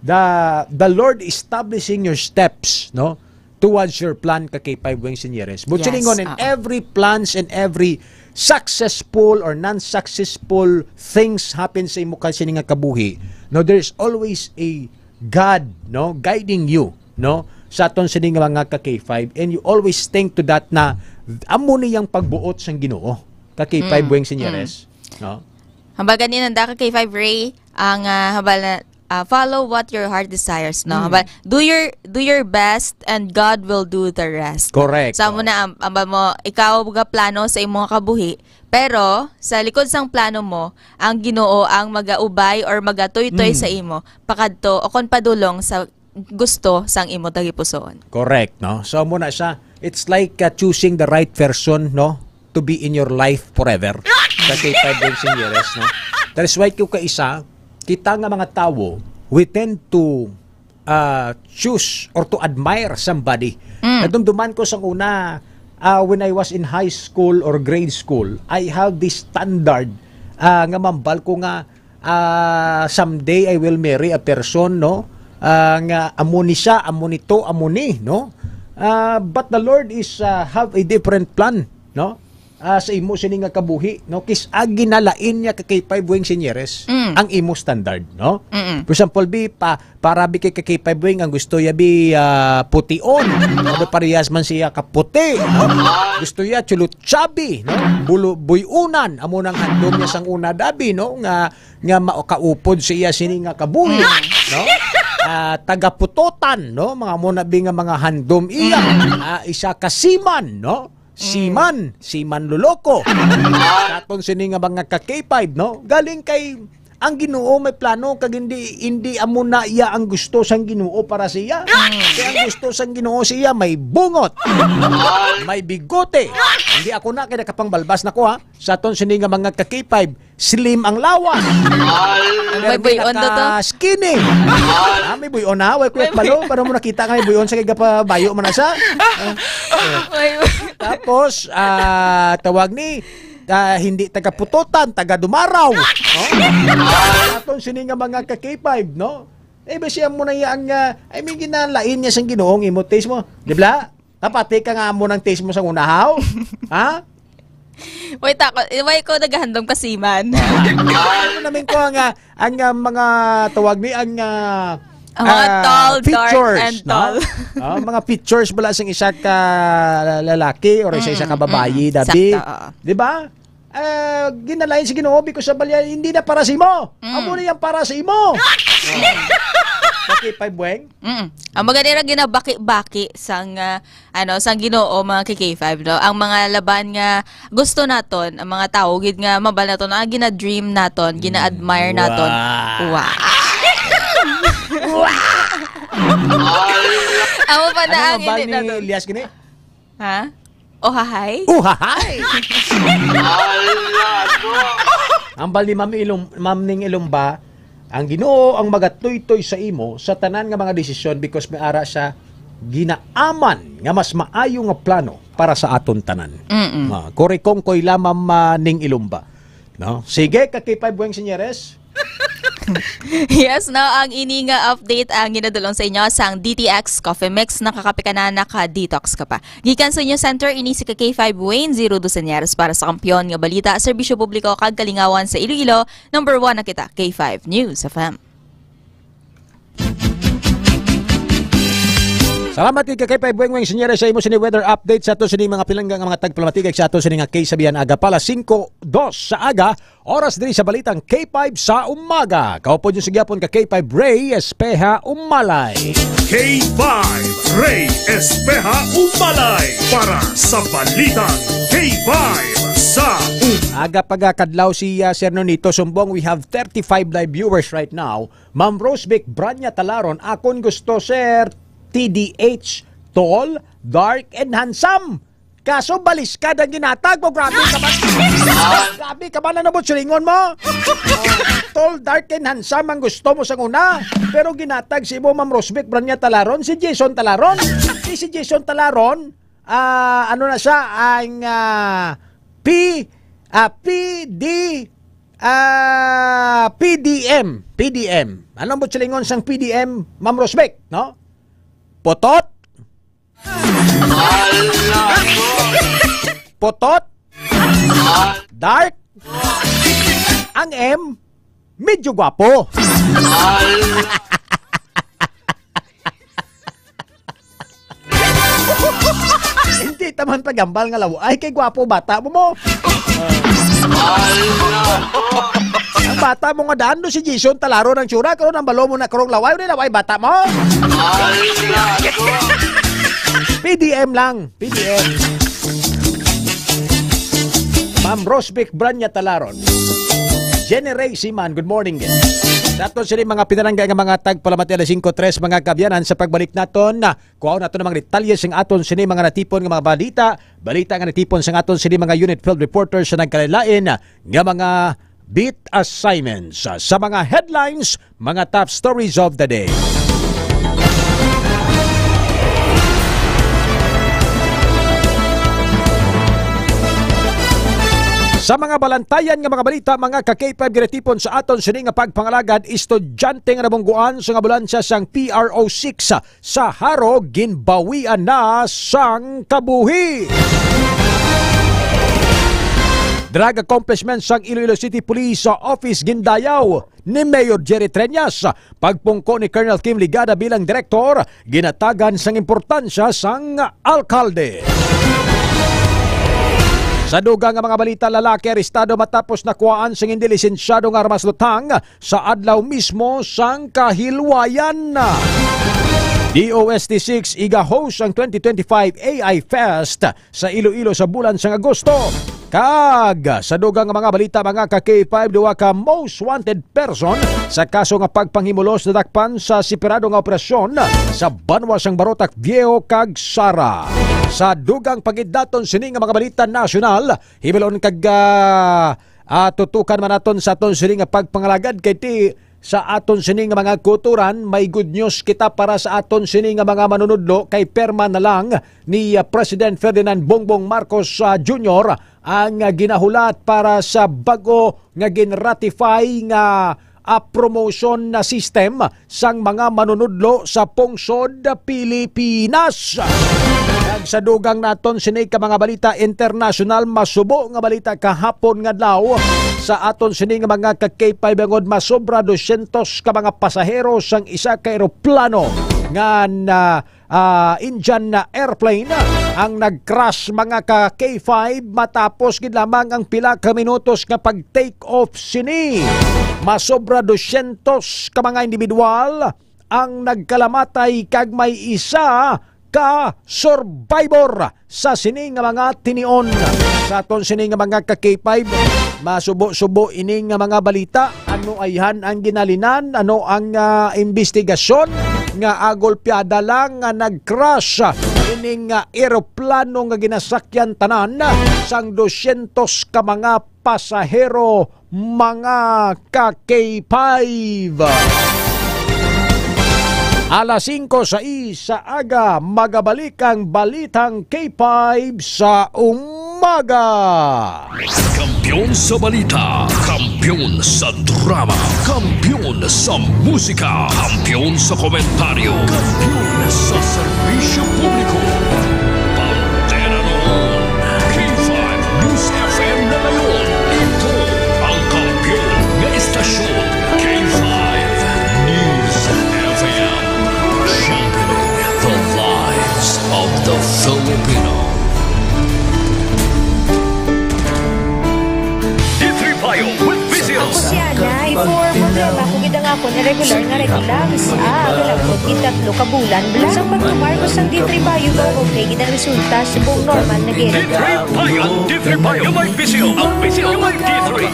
The, the Lord establishing your steps, no? Towards your plan, ka-K five Weng Señeres. But Yes, silingon, in oo. every plans and every successful or non-successful things happen sa imo kasi nga kabuhi, no, there's always a God, no, guiding you, no, sa aton sini nga mga ka-K five, and you always think to that na amo ni yang pagbuot sang Ginoo, ka-K five Mm, Weng Señeres, mm. no? Hambal gani nanda ka-K five Ray, ang, ah, hambal na, ah, "Follow what your heart desires," no? Mm. Hambal, "Do your, do your best and God will do the rest." Correct. Sa amo Oh. na, am-, hambal mo, ikaw ga plano sa imong kabuhi, pero sa likod sang plano mo, ang Ginoo ang magaubay or magatuytoy Mm. sa imo pakadto o kon padulong sa gusto sang imo tagipusoon. Correct, no? So, amo na siya. It's like, uh, choosing the right person, no? To be in your life forever. Kasi five years and years, no? That is why, kung kaisa, kita nga mga tawo, we tend to, uh, choose or to admire somebody. Mm. Nadumduman ko sang una, uh, when I was in high school or grade school, I have this standard, uh, nga mambal ko nga, ah, someday I will marry a person, no? Ah, nga amo ni siya, amo ni to, amo ni, no? Ah, but the Lord is, ah, have a different plan, no? Ah, sa imo sini nga kabuhi, no? Kis-a ginalain niya ka-K five Weng Señeres Mm. ang imo standard, no? Mm-mm. For example, bi, pa, para bi kay ka-K five Weng ang gusto ya bi, ah, pution, no? Parehas man siya kaputi, no? Gusto ya chulot chubby, no? Bulo-, buy-unan, amo nang handom niya sang una dabi, no? Nga nga makaupod sa iya sini nga kabuhi, Mm. no? Ah, taga-putotan, no? Mga mo na bi nga mga handom iya. Mm. Ah, isa ka seaman, no? Mm. Seaman, seaman loloko. Sa aton sini nga mga ka-K five, no? Galing kay ang Ginoo may plano kag hindi, hindi amo na iya ang gusto sang Ginoo para siya. Mm. Kay ang gusto sang Ginoo siya may bungot, may bigote. Hindi ako na kay nakapangbalbas na ko, ha. Sa aton sini nga mga ka-K five, slim ang lawas. May Pero buy-on daw to. naka-skinny. Ah, may buy-on na. Way ko May yakbalo. Para mo nakita nga may buy-on sa kay gapabayo man na siya. Ah, May Tapos, ah, tawag ni, ah, hindi taga-putotan, taga-dumaraw. Oh? Aton sini nga mga ka-K five, no? Eh, ba siya mo na yang, ah, I mean, ginalain niya sang Ginoong imo taste mo. Di ba? Napati ka nga mo ng taste mo sa unahaw? Ha? Wait, ako, why ko naghahandom ka seaman? Ano namin ko ang, ah, ang, ah, mga tawag ni, ang, ah, Ang mga ah, tall, dark, features, and no? tall. Ah, mga features bala sing isa ka lalaki or isa, isa ka Mm, babayi, mm, dabi. sakto, oo. Di ba? Ah, ginalain sa Ginoo because sa balya, hindi na para sa imo. Mm. Amo na yan para sa imo. Bakit, Pay Bueng? Mm. Ang maganda ra ginabaki-baki sang, ah, ano, sang Ginoo, mga ka-K five, no? Ang mga laban nga gusto naton, ang mga tawo gid nga mabal naton, ang gina-dream naton, gina-admire naton. Wow. Wow. Amo pa na Ano ang mabal hindi ni naton. Elias gini? Ha? Ohahay? Uhahay! Ambal ni Ma'am Ilum-, Ma'am Ning Ilumba, ang Ginoo ang magatuytoy sa imo sa tanan nga mga desisyon, because may ara siya ginaaman nga mas maayo nga plano para sa aton tanan. Mm-mm. Ah, kurikong koy lamang maning ilumba. No? Sige, ka K five Bueng Senyeres. Yes, no, ang ini nga update ang ginadulong sa inyo sang D T X Coffee Mix. Nakakape ka na, naka-detox ka pa. Gikan sa inyo center, ini si ka K five Wayne, zero dos Senyeres para sa Kampiyon nga Balita, Serbisyo Publiko kag Kalingawan sa Iloilo. Number one na kita, K five News F M. Salamat kay Kakay Pay Bueng Bueng, Senyores, sa imo sini weather update sa ato sini mga pinalangga nga mga tagpalamatigay sa ato sini nga K sabihan aga pala singko dos sa aga, oras diri sa balitang K five sa umaga. Kaupod yung sa gihapon ka K five Ray Espeha Umalay. K five Ray Espeha Umalay para sa balitang K five sa umaga. Aga pagakadlaw si, ah, Sir Nonito Sumbong. We have thirty-five live viewers right now. Ma'am Rosvic Branya Talaron, akon gusto, sir, T D H, tall, dark, and handsome. Kaso baliskad ang ginatag mo, grabe ka ba? Grabe ka ba na nabot silingon mo? Oh, tall, dark, and handsome ang gusto mo sa una, pero ginatag si imo, Ma'am Rosvic Branya Talaron, si Jason Talaron. Si, si Jason Talaron, ah, ano na siya, ang, ah, P, ah, P D, ah, P D M. P D M. Anong butsilingon sang P D M, Ma'am Rosbeck, no? Potot? Potot? Dark? Ang M, medyo gwapo. Hindi taman tagambal nga law. Ay, kay gwapo, bata mo mo. Ang bata mo nga daan do si Jason Talaron ang tsura, karon ang balo mo na karong laway, ni laway bata mo. P D M lang, P D M. Ma'am Rosbic Branya Talaron. Jenny Ray Siman, good morning. Sa aton sini mga pinalangga nga mga tagpalamati, alas singko tres, mga kabyanan, sa pagbalik naton, na kuhaon nato ng mga detalye sa aton sini mga natipon nga mga balita, balita nga natipon sa aton sini mga unit field reporters sa nagkalain-lain nga mga beat assignments. Sa mga headlines, mga top stories of the day. Sa mga balantayan nga mga balita, mga ka-K five, ginatipon sa aton sini nga pagpangalagad, estudyante nga nabungguan sa nga ambulansya sang P R O six sa Jaro ginbawian na sang kabuhi. Drug accomplishment sang Iloilo City Police Office gindayaw ni Mayor Jerry Treñas. Pagpungko ni Colonel Kim Ligada bilang direktor, ginatagan sang importansya sang alkalde. Sa dugang nga mga balita, lalaki arestado matapos nakuhaan sing hindi lisensyado nga armas lutang sa adlaw mismo sang kahilwayan. D O S T six iga-host ang twenty twenty-five A I Fest sa Iloilo sa bulan sang Agosto. Kag sa dugang nga mga balita, mga ka-K five, duha ka most wanted person sa kaso nga pagpanghimulos nadakpan sa separado nga operasyon sa banwa sang Barotac Viejo kag Sara. Sa dugang pagidlaton sini nga mga balita nasyonal, hibalon kag, ah, ah, tutukan man naton sa aton sini nga pagpangalagad kay ti sa aton sini nga mga kuturan, may good news kita para sa aton sini nga mga manunudlo, kay perma na lang ni, ah, President Ferdinand Bongbong Marcos, ah, Junior ang, ah, ginahulat para sa bag-o nga ginratify nga, ah, promotion na system sang mga manunudlo sa pungsod Pilipinas. Kag sa dugang naton sini ka mga balita internasyonal, masubo nga balita kahapon nga adlaw sa aton sini nga mga ka-K five, bangod masobra dosyentos ka mga pasahero sang isa ka eroplano nga na, ah, Indian na airplane ang nag-crash, mga ka-K five, matapos gid lamang ang pila ka minutos nga pag-take off sini. Masobra dosyentos ka mga individual ang nagkalamatay kag may isa ka survivor sa sini nga mga tinion. Sa aton sini nga mga ka-K five, masubo-subo ini nga mga balita. Ano ayhan ang ginalinan? Ano ang, ah, imbestigasyon nga, ah, golpeada lang nga nag-crash ining, ah, eroplano nga ginasakyan tanan sang dosyentos ka mga pasahero, mga ka-K five. Alas singko sais sa aga, magabalik ang Balitang K five sa umaga. Kampiyon sa balita, kampiyon sa drama, kampiyon sa musika, kampiyon sa komentaryo, kampiyon sa serbisyo publiko. Pantera noon, K five News F M na ngayon. Ito ang kampiyon nga istasyon, K five News F M. Championing the lives of the Filipino. D three Bio with Visil. Ako si Ana. Before, problema ko gid ang akon irregular nga regla. Ah, galangkot gid tatlo ka bulan. Bala sang pagtumar ko sang D three Bio, okay gid ang resulta. Subong normal na gid. D three Bio, D three Bio. Gamay Visil, ang Visil, gamay D three.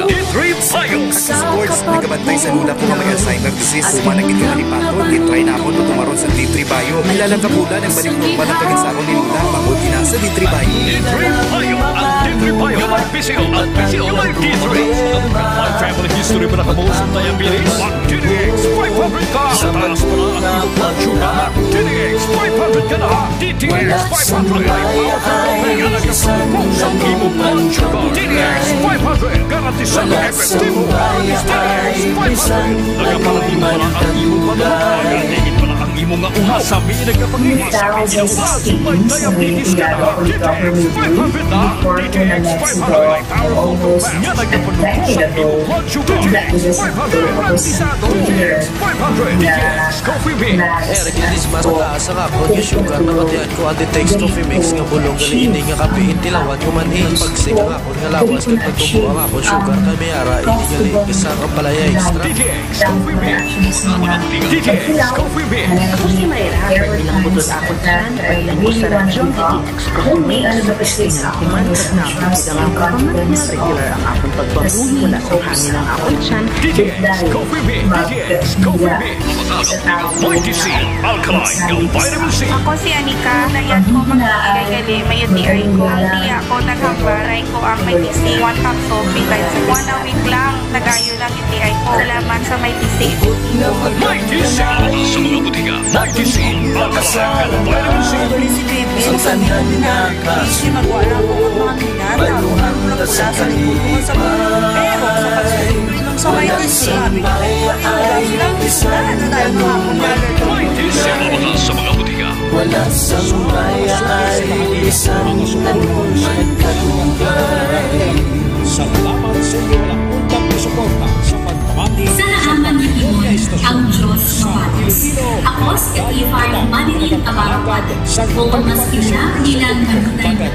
D three Bio. Sa sports, nagabantay sa lula ko nga may Alzheimer disease. Human ang gid kami ni Pato, gitry na ako pagtumaron sa D three Bio. Pila lang ka bulan ang balik normal ang pag-insaon ni Lula. Bangod ina sa D three Bio. D three Bio, ang D three Bio. Gamay Visil, ang Visil, gamay D three. May family history ba na kamo sa diabetes? Mag D T X five hundred ka. Taas pa na ang imo blood sugar. Mag D T X five hundred ka na. D T X five hundred. High powerful. Kaya nagkasumpong sa imo blood sugar. D T X five hundred. Garantisado epektibo. D T X five hundred. Nagapalatiw pa na ang imo pagmamahal. Tingin pa na ang imo nga una sa may nagkapangihi sa imo nga may diabetes ka na. D T X five hundred na. D T X five hundred. Powerful nga nagapalatiw sa imo blood sugar. D T X five hundred. Garantisado. D T X five hundred. D T X Coffee Mix. Eh, nagigis mas mataas ang akon nga sugar, nabatian ko ang D T X Coffee Mix nga bulong gali ini nga kape, intilawan ko man, eh, pagsing ang akon nga lawas kag pagtubo ang akon sugar kay may ara ini gali isa ang palaya extra. D T X Coffee Mix. D T X Coffee Mix. Ako si Myra, pero ilang butos ako dyan, pero ilang ko sa radyo ang D T X Coffee Mix. Kaya ako man, mas napipid ang akon pamilya, regular ang akon pagbangon, wala sang hangin ang akon tiyan. D T X Coffee Mix. D T X Coffee Mix. Mighty C, alkaline nga vitamin C. Ako si Anika. Nayad ko magkakilay gali, may U T I ko. Ang tiya ko naghambal, try ko ang Mighty C. One capsule, three times a week. One a week lang, nagayo lang U T I ko. Salamat sa Mighty C. Mighty C, sa mga butika. Mighty C, alkaline nga vitamin C. Ako si Baby. Ang sabi ko na, easy magwala ko ang mga Pero sa pagkabuto sa mga, pero sa pagsusulit lang sa may isa, sabi ko, "Ay, wala silang isa, na tayo kahapon, brother." May disya mabaka sa mga butika. Wala sa mga ay isang nagkatubay. Salamat sa inyo walang untang suporta sa pagpamati sa Salamat, Panginoon, ang Diyos mawatas. Ako si Eva Madeline Abarawan. Kung mas kilala bilang Nanay.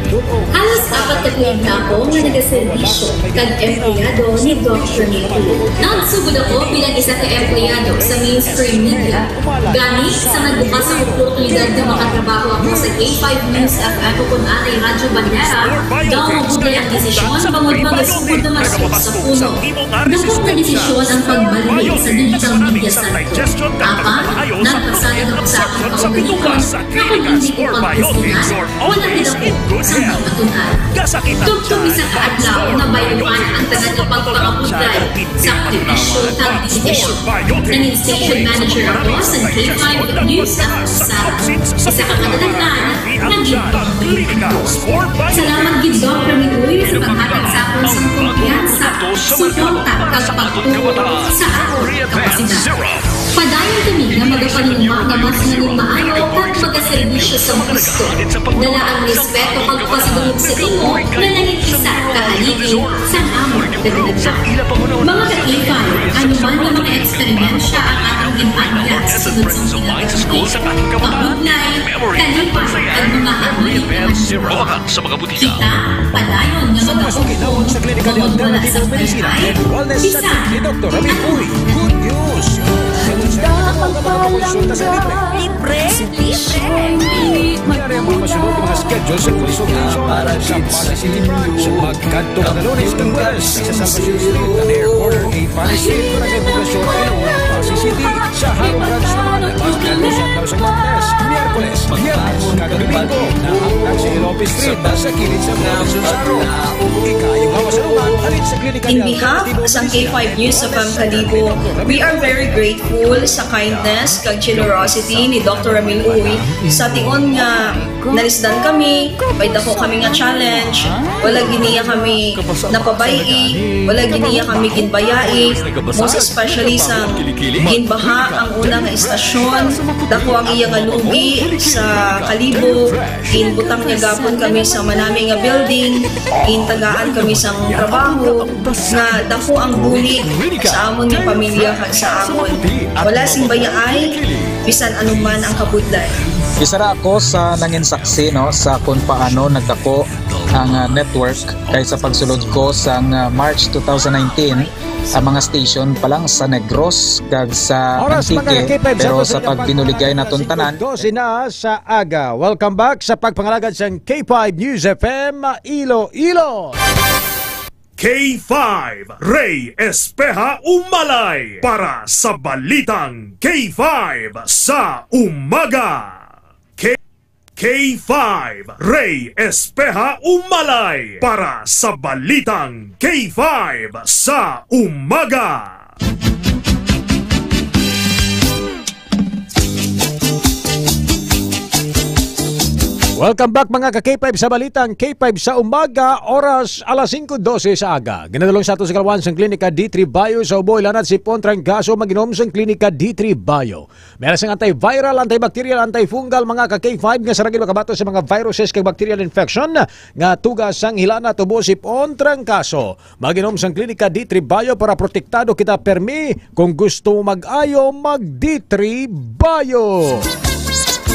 Halos apat ka tuig na ako nga nagaserbisyo kag empleyado ni Doctor Nicky. Nagsugod ako bilang isa ka empleyado sa mainstream media. Gani, sa nagbukas ang oportunidad nga makatrabaho ako sa K five News F M ukon anay Radyo Bandera, daw mabuti ang desisyon bangod magasugod naman ako sa puno. Dako nga desisyon ang pagbalhin sa digital media sector. Apan, nagpasayad ako sa akong kaugalingon. Ako hindi ko pagkasinan, wala gid ako sa mga patunan. Tubtob isa ka adlaw, nabayluhan ang tanan nga pagpangabudlay sa aktivisyon kag desisyon. Nangin station manager ako sa K five News F M Sara. Isa ka kadagatan, naging pamilya. Salamat gid, Doc Ramitoy, sa paghatag sa akon sang kumpiyansa, suporta, kag pagtuo sa akon kapasidad. Padayon kami nga magapanumpa nga mas naging maayo kag magaserbisyo sa husto. Dala ang respeto kag pasidungog sa imo nga nangin isa ka haligi sang amon pagdagdag. Mga ka-K five, ano man nga mga eksperimensya ang atong gin-agya sa sunod sang pinagdagdag, kabudlay, kalipay, kag mga hamay nga nahimo. Sa mga butika. Kita, padayon nga sa mga suki, magkaugma, sa Clinical Alternative Medicine and Wellness Center ni Doktor Rami Uy. Good news! Sa mga magpakonsulta sa libre. Libre? Libre? Yari ang mga masunod nga mga schedule sa consultation sa Pasay City Branch. Magkadto ka na Lunes kag Huwebes sa Salvacion Street, near corner A Pasay Street, Barangay Poblacion, Iloilo, Pasay City. Sa Jaro Branch naman, magkadto sa Martes, Miyerkules, Biyernes, kag Domingo, nahamtang sa Ilog Street sa kilid sa Bukanan Sunsaro. Ikayo nga masalungan, halin sa klinika. In behalf sa K five News sa Pangkalibo, we are very grateful sa kindness kag generosity ni Doctor Ramil Uy. Sa tion nga nalisdan kami, may dako kami nga challenge, wala gid niya kami napabay-i, wala gid niya kami ginbayai, most especially sa ginbaha ang una nga istasyon, dako ang iya nga lugi sa Kalibo. Ginbutang niya gapon kami sa manami nga building, gintagaan kami sang trabaho, nga dako ang bulig sa amon nga pamilya kag sa amon. Wala sing bayaay, bisan anuman ang kabudlay. Isa ra ako sa nangin saksi, no, sa kung paano nagdako ang, ah, network kay sa pagsulod ko sang, ah, March two thousand nineteen, ang mga station pa lang sa Negros kag sa Oras, mga Antique, ka-K five, pero sa sa pagbinuligay naton tanan, dose na sa aga. Welcome back sa pagpangalagad sang K five News F M Iloilo. K five, Ray Espeha Umalay para sa Balitang K five sa Umaga. K-, K five, Ray Espeha Umalay para sa Balitang K five sa Umaga. Welcome back, mga ka-K five, sa Balitang K five sa Umaga, oras alas singko dose sa aga. Ginadulong sa ato sa kalawan sang Klinika D three Bio sa Ubo, Ilanat, Sipon, Trangkaso, mag-inom sang Klinika D three Bio. May sang antiviral, antibacterial, antifungal, mga ka-K five, nga sarang gid makabato sa mga viruses kag bacterial infection nga tuga sang Ilanat, Ubo, Sipon, Trangkaso. Mag-inom sang Klinika D three Bio para protektado kita permi. Kung gusto mo mag-ayo, mag D three Bio.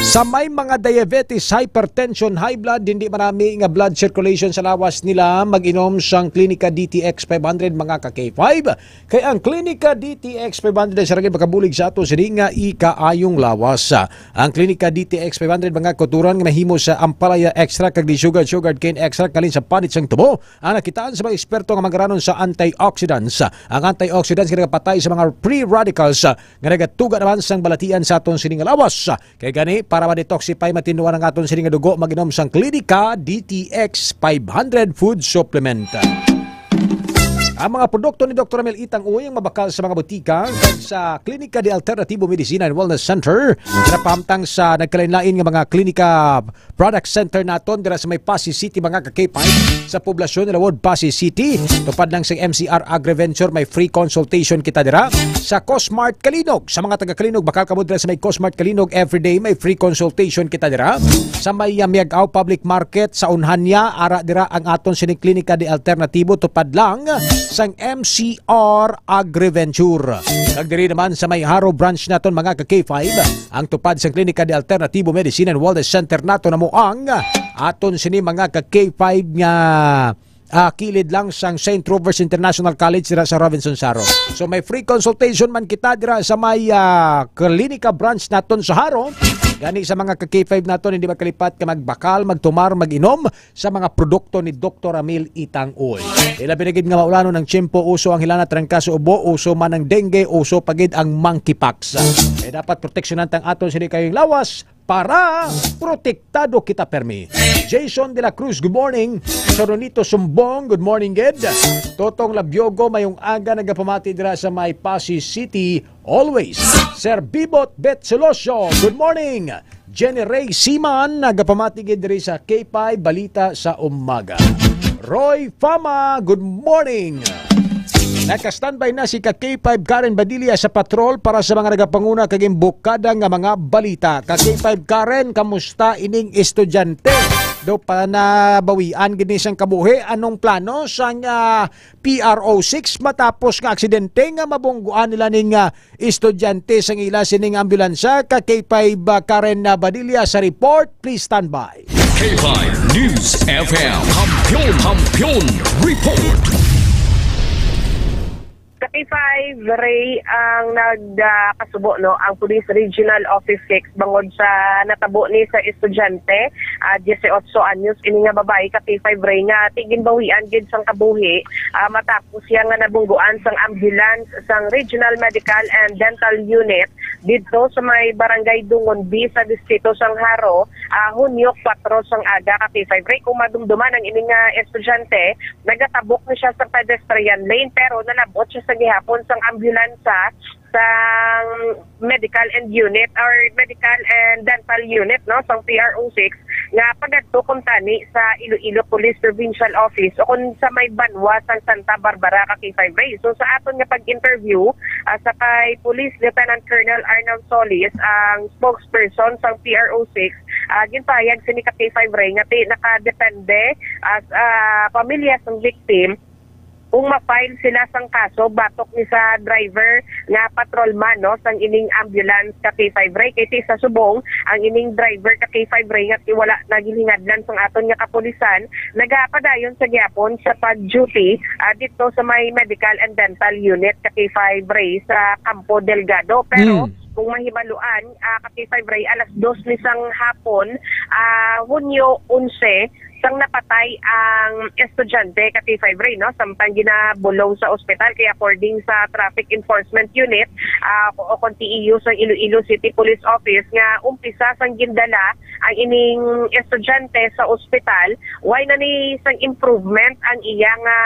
Sa may mga diabetes, hypertension, high blood, hindi marami nga blood circulation sa lawas nila, mag-inom sang Klinika D T X five hundred, mga ka-K five. Kay ang Klinika D T X five hundred ay sarang gid makabulig sa ato sini nga ikaayong lawas. Ang Klinika D T X five hundred, mga kauturan, nga mahimo sa ampalaya extract kag di sugar, sugar cane extract, halin sa panit sang tubo, ang nakitaan sa mga eksperto nga mangaranon sa antioxidants. Ang antioxidants nga nagapatay sa mga free radicals, ah, nga nagatuga naman sang balatian sa aton sini nga lawas. Kay gani, para ma-detoxify, matinduan ang aton sini nga dugo, mag-inom sang Klinika D T X five hundred food supplement. Ang mga produkto ni Doktor Amel Itang Uy ang mabakal sa mga butika kag sa Klinika de Alternativo Medicina and Wellness Center, nga napahamtang sa nagkalain-lain nga mga klinika product center naton dira sa may Passi City, mga ka-K five, sa poblasyon ni Lawod, Passi City. Tupad lang sa M C R Agriventure, may free consultation kita dira. Sa Cosmart Calinog, sa mga taga Calinog, bakal kamo dira sa may Cosmart Calinog, everyday may free consultation kita dira. Sa may, ah, Miag-ao Public Market sa Unhanya, ara dira ang aton sining klinika de alternatibo, tupad lang sang M C R Agriventure. Kag diri naman sa may Jaro branch naton, mga ka-K five, ang tupad sang Klinika de Alternatibo Medicine and Wellness Center nato na mo ang aton sini, mga ka-K five, nga, ah, kilid lang sang Saint Rovers International College dira sa Robinson Saro. So may free consultation man kita dira sa may, ah, Klinika branch naton sa Jaro. Gani sa mga ka-K five naton, hindi magkalipat ka magbakal, magtumar, mag-inom sa mga produkto ni Doktor Amil Itang Uy. Ilabi na gid nga maulanon ang tiyempo, uso ang hilana, trangkaso, ubo, uso man ang dengue, uso pa gid ang monkeypox. Kaya dapat proteksyonan tang aton sini kayong lawas para protektado kita permi. Jason de la Cruz, good morning. Soronito Sumbong, good morning gid. Totong Labiogo, mayong aga, nagapamati dira sa may Passi City. Always. Sir Bibot Bet Celosio, good morning. Jenny Ray Siman, nagapamati gid diri sa K five Balita sa Umaga. Roy Fama, good morning. Naka-standby na si ka K five Karen Badilla sa patrol para sa mga nagapanguna kag imbukada nga mga balita. Ka K five Karen, kamusta ining estudyante? Do pa nabawian gid ni sang kabuhi? Anong plano sang, ah, P R O six matapos nga aksidente nga mabungguan nila ning, ah, estudyante sang ila sining ambulansya? Ka K five, ah, Karen, ah, Badilla sa report. Please stand by. K five News F M. Kampiyon, Kampiyon Report. Sa K five, Ray, ang nag, ah, kasubo, no, ang Police Regional Office six bangod sa natabo ni sa estudyante, ah, dieciocho anyos, ini nga babayi, ka K five, Ray, nga ti ginbawian gid sang kabuhi, ah, matapos siya nga nabungguan sang ambulance sang Regional Medical and Dental Unit didto sa may Barangay Dungon B sa distrito sang Jaro, ah, Hunyo kuwatro sang aga ka K five Ray. Kung madumduman ang ining, ah, estudyante, nagatabok ni siya sa pedestrian lane pero nalabot siya sa gihapon sang ambulansya sang medical and unit or medical and dental unit, no, sang P R O six nga pagadto kuntani sa Iloilo Police Provincial Office o kung sa may banwa sang Santa Barbara ka K five Ray. So sa aton nga pag-interview, ah, sa kay Police Lieutenant Colonel Arnold Solis, ang spokesperson sang P R O six, ah, ginpahayag sini ka K five Ray nga ti nakadepende, ah, sa pamilya sang victim kung ma-file sila sang kaso batok ni sa driver nga patrolman, no, sang ining ambulance ka K five Ray. Kay ti sa subong, ang ining driver ka K five Ray nga ti wala nagilingadlan sang aton nga kapulisan, nagapadayon sa gyapon sa pag-duty, ah, dito sa may medical and dental unit ka K five Ray sa Campo Delgado. Pero Mm. kung mahibaluan, ah, ka K five Ray, alas dos ni sang hapon, ah, Hunyo onse, sang napatay ang estudyante ka K five Ray, no? Samtang ginabulong sa ospital. Kay according sa Traffic Enforcement Unit, ah, o kon T E U sa Iloilo City Police Office, nga umpisa sang gindala ang ining estudyante sa ospital, way na ni sang improvement ang iya nga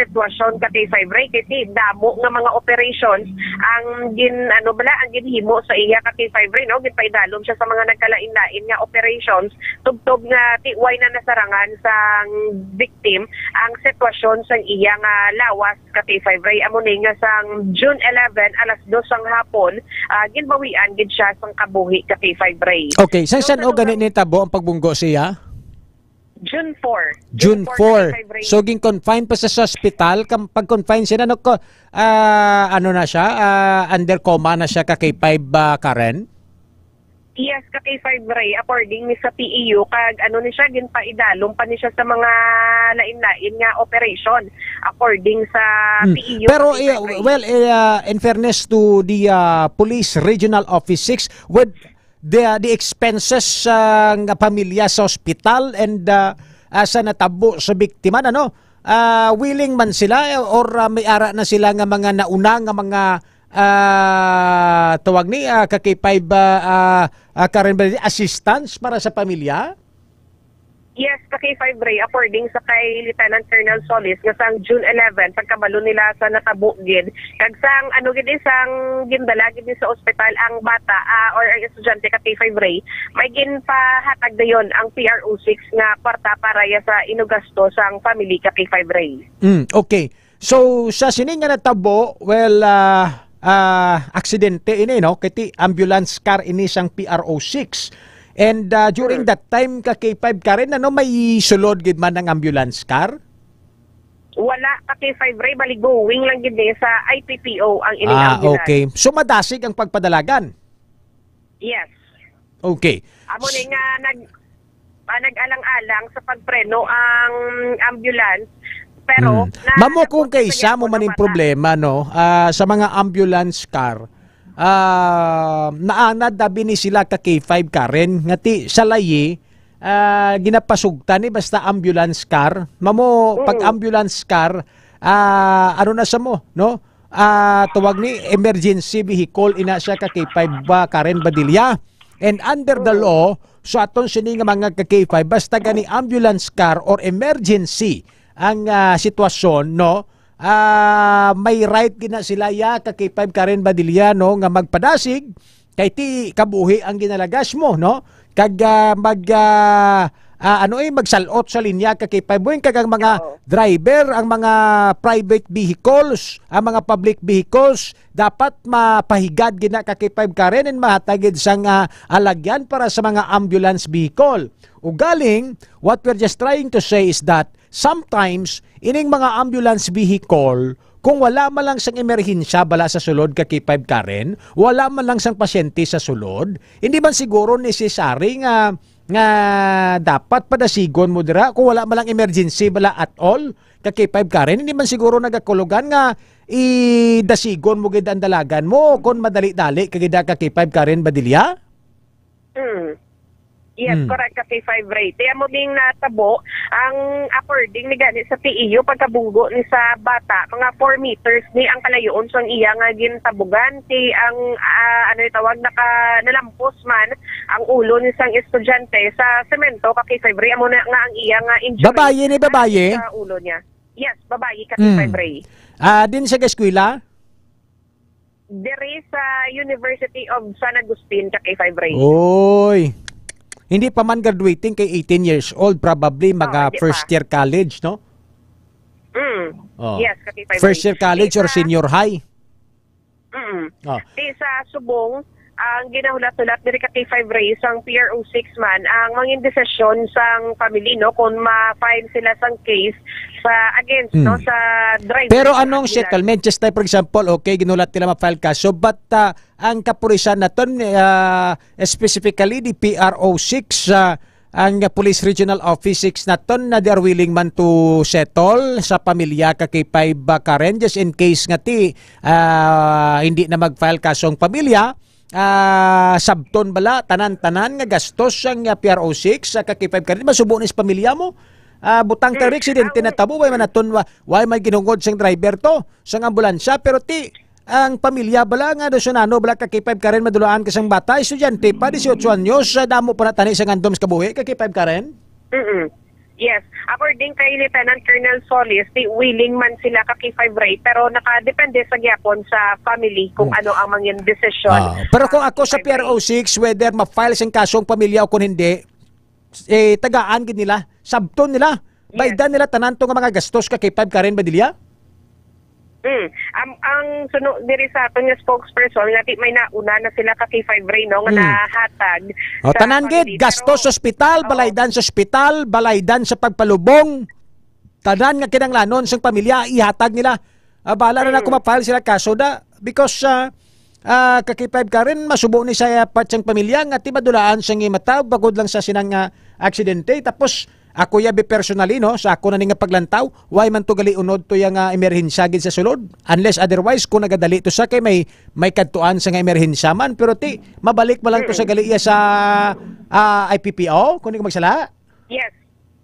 sitwasyon ka K five Ray. Kasi damo nga mga operations ang gin-, ano bala, ang ginhimo sa iya ka K five Ray, no? Ginpaidalom siya sa mga nagkalain-lain nga operations tubtob nga ti-, way na nasarangan sang victim ang sitwasyon sang iya nga lawas ka K five Ray. Amo ni nga sang June eleven, alas dos sang hapon, ah, ginbawian gid siya sang kabuhi ka K five Ray. Okay, sang So, san-o sa gani lugar nitabo ang pagbunggo siya? June four. June four. June four. Ka K five Ray. So, gin-confine pa sa, sa ospital. Kam-, pag-confine siya, ano ko, ah, ano na siya? Ah, under coma na siya ka K five, ah, Karen? Yes, ka K five Ray, according ni sa P E U, kag ano ni siya, ginpaidalom pa ni siya sa mga lain-lain nga operation, according sa Mm. P E U, Pero, ka K five eh, Ray. well, eh, ah, in fairness to the, ah, Police Regional Office six, with the, ah, the expenses, ah, nga pamilya sa ospital and, ah, ah, sa natabo sa biktima, ano, ah, willing man sila, eh, or, ah, may ara na sila nga mga nauna nga mga, ah, tawag ni, ah, ka K five, ah, ah, ah, Karen Bal-, assistance para sa pamilya? Yes, ka K five Ray, according sa kay Lieutenant Colonel Solis, nga sang June eleven, pagkabalo nila sa natabo gid, kag sang, ano gid, eh, sang gindala gid sa ospital ang bata, ah, or ang estudyante ka K five Ray, may ginpahatag dayon ang P R O six nga kwarta para ya sa inugasto sang family ka K five Ray. Mm, okay. So, sa sini nga natabo, well, ah, ah, aksidente ini, no? Kay ti ambulance car ini sang P R O six. And, ah, during Mm. that time, ka K five Karen, ano, may sulod gid man ang ambulance car? Wala, ka K five Ray, bali going lang gid ni sa I P P O ang ining Ah, ambulance. Okay. So, madasig ang pagpadalagan? Yes. Okay. Amo ni nga nag-, ah, nag-alang-alang sa pagpreno ang ambulance, pero Mm. na Mamo kung nagpon sa kaisa mo gyapon man ang ning bata. problema, no, ah, sa mga ambulance car, ah, naanad dabi ni sila ka K five Karen, nga ti sa layi, ah, ginapasugtan ni basta ambulance car. Mamo, pag Mm. ambulance car, ah, ano na sa mo, no? Ah, tawag ni emergency vehicle, ina siya ka K five ba, Karen Badilla. And under the Oo. law, so aton sini nga mga ka K five, basta gani ambulance car or emergency ang, ah, sitwasyon, no? Ah, may right gina sila ya ka K five Karen Badilla, no, nga magpadasig kay ti kabuhi ang ginalagas mo, no? Kag, ah, mag, ah, ah, ano, eh, magsalot sa linya ka K five mo, kag ang mga Oo. driver, ang mga private vehicles, ang mga public vehicles, dapat mapahigad gina ka K five Karen and mahatag gid sang, ah, alagyan para sa mga ambulance vehicle. Ugaling, what we're just trying to say is that sometimes, ining mga ambulance vehicle, kung wala man lang sang emerhensya bala sa sulod ka K five Karen, wala man lang sang pasyente sa sulod, hindi man siguro necessary nga, nga dapat padasigon mo dira kung wala man lang emergency bala at all ka K five Karen, hindi man siguro nagakulugan nga idasigon mo gid ang dalagan mo kung madali-dali ka gid ka K five Karen Badilla? Mm. Yes, Mm. correct ka, K five Ray. Ti amo ding natabo, ang according ni gani sa T E U, pagkabunggo ni sa bata, mga four meters ni ang kalayoon sang iya nga gintabugan. Ti ang, ah, ano itawag, naka, nalampos man ang ulo ni sang estudyante sa semento, ka K five Ray. Amo na nga ang iya nga injury Babayi ni babayi? sa ulo niya. Yes, babayi, ka Mm. K five Ray. Ah, din sa eskwela? Diri sa University of San Agustin, ka K five Ray. Oy. Hindi pa man graduating kay eighteen years old, probably Oo, mga hindi first pa. year college, no? Mm. Oh. Yes, ka K five First Ray. year college Di or pa senior high? Mm. Oh. Di sa subong, ang ginahulat-hulat diri, ka K five Ray, sang P R O six man ang mangin desisyon sang family, no, kung ma-file sila sang case sa against, no, Hmm. sa driver Pero sa anong Aguilar. settlement? Just like, for example, okay, ginulat nila ma-file kaso, but, ah, ang kapulisan naton, ah, specifically the P R O six, ah, ang Police Regional Office six naton na they are willing man to settle sa pamilya, ka K five, ah, Karen, just in case nga ti, ah, hindi na mag-file kaso ang pamilya, ah, sabton bala tanan-tanan nga gastos sang, ah, P R O six, ah, ka K five Karen, masubo ni sa pamilya mo. Ah, butang ta Mm. residente Ang natabo, way man naton, wa-, way may ginhungod sang driver to, sang ambulansya, pero ti, ang pamilya bala nga dosunano bala, ka K five Karen, madulaan ka sang bata, estudyante pa, dieciocho anyos, ah, damo pa na tani sa ngandom sa kabuhi, ka K five Karen? Mm-mm. Yes. According kay Lieutenant Colonel Solis, ti willing man sila, ka K five Ray, pero nakadepende sa gyapon sa family kung Hmm. ano ang mangin desisyon. Ah, pero kung ako sa K five Ray. P R O six, whether ma-file sing kaso ang pamilya o kung hindi, eh, tagaan gid nila, sabton nila, Yes. baydan nila tanan to nga mga gastos, ka K five Karen Badilla? Mm. Am-, ang suno diri sa aton nga spokesperson nga ti may nauna na sila, ka K five Ray, no, nga Mm. nahatag O, sa tanan family. gid, gastos Pero sa ospital, Oo. balaydan sa ospital, balaydan sa pagpalubong, tanan nga kinahanglanon sang pamilya, ihatag nila. Ah, bahala na na Mm. kung ma-file sila kaso da. Because, ah, ah, ka K five Karen, masubo ni sa part sang pamilya nga ti madulaan sang imata, bagod lang sa sinang, ah, aksidente. Tapos, ako ya be personally, no, sa ako na ni nga paglantaw, way man to gali unod to ya nga emerhensya gid sa sulod. Unless otherwise, kung nagadali to sa kay may, may kadtuan sa nga emerhensya man, pero ti, mabalik man lang to sa Mm. gali iya sa, ah, I P P O, kung di ko magsala. Yes.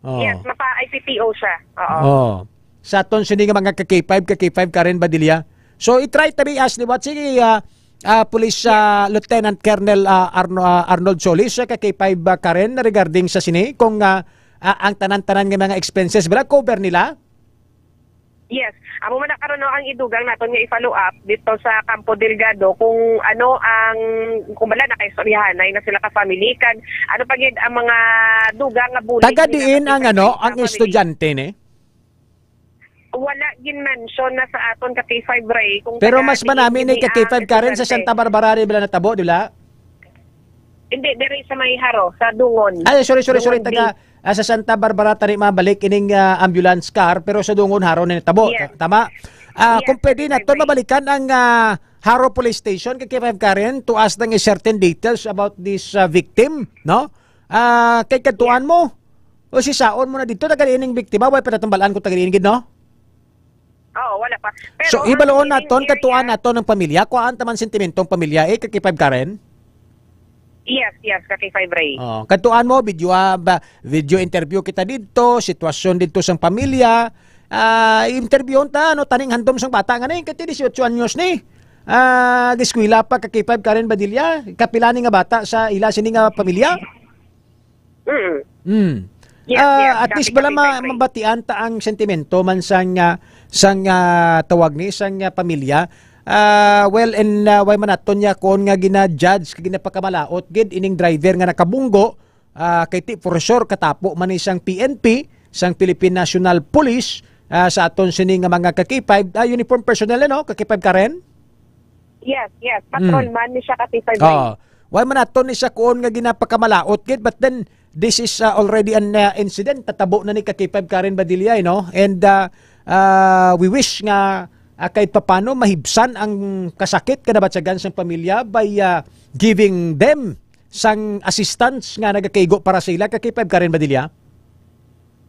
Oh. Yes, mapa-I P P O siya. Oo. Oh. Sa aton sini nga mga ka K five, ka K five Karen Badilla. So, i-try tabi as liwat. Sige, ah, ah, Police, Yes. ah, Lieutenant Colonel, ah, Arno-, ah, Arnold Solis, ah, ka K five, ah, Karen, regarding sa sini, kung, ah, ah, ang tanan-tanan nga mga expenses, bala, cover nila? Yes. Amo man na karon, no, ang idugang naton nga i-follow up dito sa Campo Delgado kung ano ang, kung bala nakaistoryahanay na sila ka family, kag ano pa gid ang mga dugang nga bulig Taga nila diin ka ang, K five ano, Ray, ang sa family. estudyante ni? Wala gin-mention na sa aton ka K five Ray kung Pero taga mas diin manami ni gid ka K five ang Karen sa estudyante. Santa Barbara, di bala natabo, di bala? Hindi, diri sa may Jaro, sa Dungon. Ay, sorry, sorry, sorry, Dungon taga, Beach. ah, sa Santa Barbara tani mabalik ining, ah, ambulance car, pero sa Dungon Jaro na natabo. Yes. Ta-, tama? Ah, Yes, kung pwede na K five to, Ray. mabalikan ang, ah, Jaro Police Station, ka K five Karen, to ask ng certain details about this, ah, victim, no? Ah, kay kadtuan Yes. mo, o si saon mo na dito, taga ining biktima, way pa natumbalan kung taga ining gid, no? Oo, wala pa. Pero So, ang ibaloon feeling naton, area kadtuan naton ang pamilya, kuhaan ta man sentimentong pamilya, eh, ka K five Karen? Yes, yes, ka K five Ray. Oh, kadtuan mo, video, ah, ba, video interview kita dito, sitwasyon dito sang pamilya. Ah, interviewon ta, ano, taning handom sang bata nga ni, kay dieciocho anyos ni. Ah, giskwela pa ka K five Karen Badilla, kapila ni nga bata sa ila sini nga pamilya? Mm. Mm. Yes, Ah, yes, at least dati bala kami ma-, kay Pray. mabatian ta ang sentimento man sang, ah, sang, ah, tawag ni, sang, ah, pamilya. Ah, well, and, ah, way man naton niya kon nga gina-judge, kag ginapakamalaot gid ining driver nga nakabunggo, ah, kay ti for sure katapo man ni sang P N P, sang Philippine National Police, ah, sa aton sini nga mga ka K five, ah, uniform personnel, ano, ka K five Karen? Yes, yes. Patrol Mm. man ni siya ka K five. Oo. Way man naton ni siya kuon nga ginapakamalaot gid, but then this is, uh, already an, uh, incident. Tatabo na ni ka K five Karen Badilla, eh, no? And, uh, uh, we wish nga, uh, kahit papano mahibsan ang kasakit nga nabatyagan sang pamilya by, uh, giving them sang assistance nga nagakaigo para sa ila, ka K five Karen Badilla?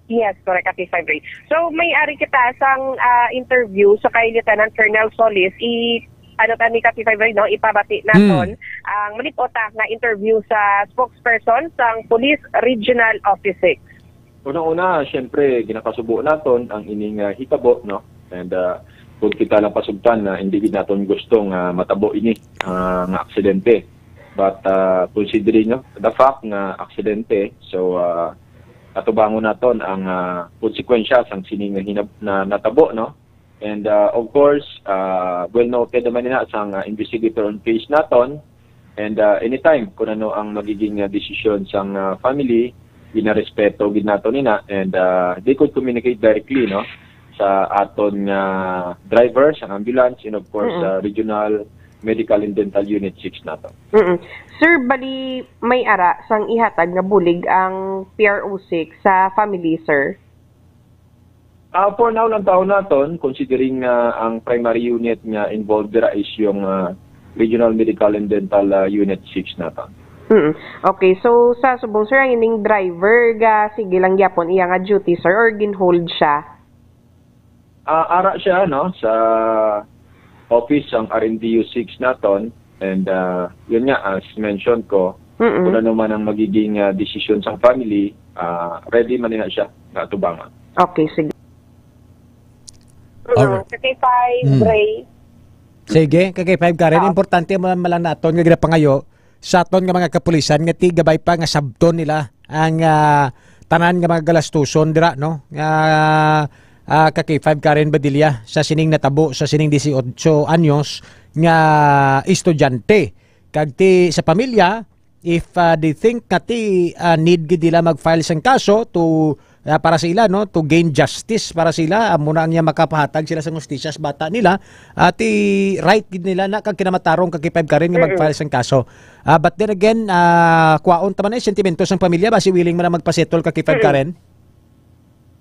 Yes, correct, ka K five Ray. So, may ari kita sang, ah, interview sa kay Lieutenant Colonel Solis. I-, Ano tani, Ka K five Ray, no? Ipabati naton ang malipot, ah, nga interview sa spokesperson sang Police Regional Office six. Una-una, syempre, ginapasubo naton ang ining, ah, hitabo, no? And, ah, kung kita lang pasugtan na hindi gid naton gusto nga matabo ini, ah, nga aksidente. But, ah, considering, no, the fact nga aksidente, so, ah, atubangon naton ang, ah, konsekwensya sang sini nga hinab-, na natabo, no? And, uh, of course, uh, well noted naman nina sang, uh, investigator on case naton. And, uh, anytime kung ano ang magiging, uh, desisyon sang, uh, family, ginarespeto gid nato nina. And, uh, they could communicate directly, no, sa aton nga driver, sa ambulance, and of course, Mm-mm. sa Regional Medical and Dental Unit six nato. Mm-mm. Sir, bali may ara sang ihatag nga bulig ang P R O six sa family, sir? Ah, for now lang taon naton, considering nga ang primary unit nga involved dira is yung, ah, Regional Medical and Dental, ah, Unit six naton. Mm. Okay, so sa subong, sir, ang ining driver ga sige lang gyapon iya nga duty, sir, or ginhold siya? Ah, ara siya, no, sa office sang R M D U six naton. And, ah, yun nga, as mentioned ko, Mm-mm. kung ano man ang magiging, ah, desisyon sang family, ah, ready man na siya nga atubangan. Okay, sige. Alright. Mm, K five, Mm. Ray. Sige, K five Karen, Ah. importante mo man lang naton nga ginapangayo sa aton nga mga kapulisan nga ti gabay pa nga sabton nila ang, ah, tanan nga mga galastuson dira, no? Nga, ah, Ka K five Karen Badilla sa sining natabo sa sining dieciocho anyos nga estudyante. Kag ti sa pamilya, if, ah, they think nga ti, ah, need gid nila mag-file sang kaso to, ah, para sa ila, no, to gain justice para sa ila, amo na ang iya makapahatag sila sa hustisya sa bata nila, ah, ti right gid nila na kag kinamatarong, Ka K five Karen, nga Mm-mm. mag-file sang kaso. Ah, but then again, ah, kwaon ta man ang sentimento sang pamilya, basi willing man na magpasettle, Ka K five Mm-mm. Karen?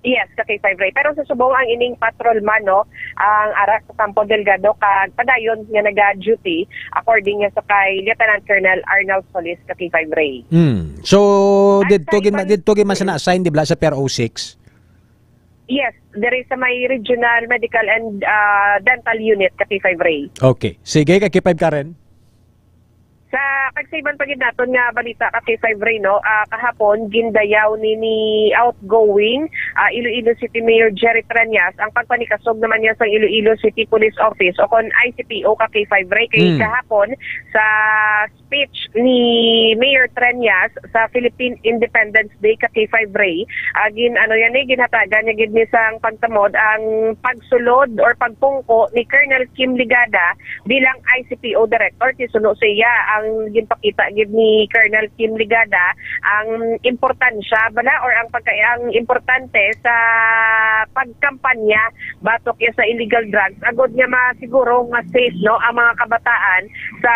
Yes, Ka K five Ray. Pero sa subong ang ining patrolman, no, ang ara sa Campo Delgado kag padayon nga naga-duty, according nga sa kay Lieutenant Colonel Arnold Solis, Ka K five Ray. Hmm. So, At didto sa gin-, iban didto gin man siya Mm. na-assign, di ba, sa P R O six? Yes, diri sa may Regional Medical and, ah, Dental Unit, Ka K five Ray. Okay. Sige, Ka K five Karen. Sa kag sa iban pa gid naton nga balita, Ka K five Ray, no, ah, kahapon gindayaw ni, ni outgoing, ah, Iloilo City Mayor Jerry Treñas ang pagpanikasog naman niya sa Iloilo City Police Office o kon I C P O, Ka K five Ray, kay Hmm. kahapon sa speech ni Mayor Treñas sa Philippine Independence Day, Ka K five Ray, ah, gin-, ano yan eh, ginhatagan niya gid ni sang pagtamod ang pagsulod or pagpungko ni Colonel Kim Ligada bilang I C P O director. Ti suno sa iya, ang ginpakita gid ni Colonel Kim Ligada ang importansya bala or ang pagka-, ang importante sa pagkampanya batok ya sa illegal drugs, agod nga masiguro nga safe, no, ang mga kabataan sa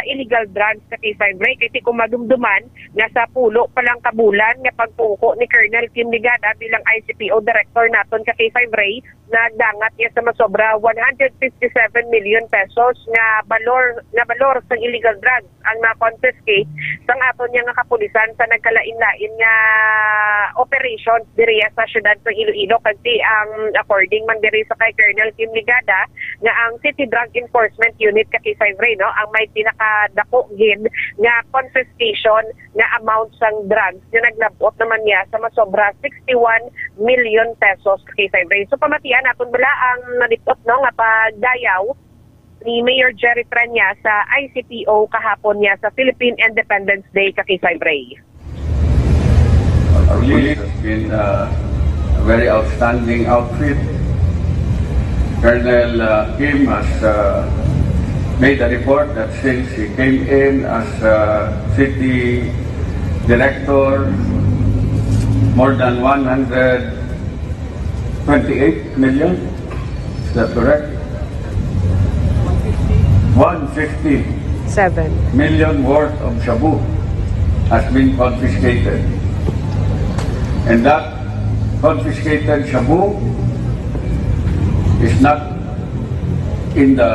illegal drugs, Ka K five Ray. Kay ti kung madumduman nga sa pulo pa lang ka bulan nga pagpungko ni Colonel Kim Ligada bilang I C P O director naton, Ka K five Ray, nagdangat niya sa masobra one hundred fifty-seven million pesos nga balor, nga balor sang illegal drugs ang na-confiscate sang aton niya nga kapulisan sa nagkalain-lain nga operations diriya sa siyudad sa Iloilo. Kag ti ang, according man diri sa kay Colonel Kim Ligada, nga ang City Drug Enforcement Unit, Ka K five Ray, no, ang may pinakadako gid nga confiscation nga amount sang drugs nga naglab-ot naman niya sa masobra sixty-one million pesos, Ka K five Ray. So, pamatian naton bala ang nalip-ot, no, nga pagdayaw ni Mayor Jerry Treñas sa I C P O kahapon niya sa Philippine Independence Day, Ka K five Ray. Our police has been, uh, a very outstanding outfit. Colonel, uh, Kim has, uh, made a report that since he came in as, uh, city director, more than one hundred twenty-eight million. Is that correct? One fifty Seven. million worth of shabu has been confiscated. And that confiscated shabu is not in the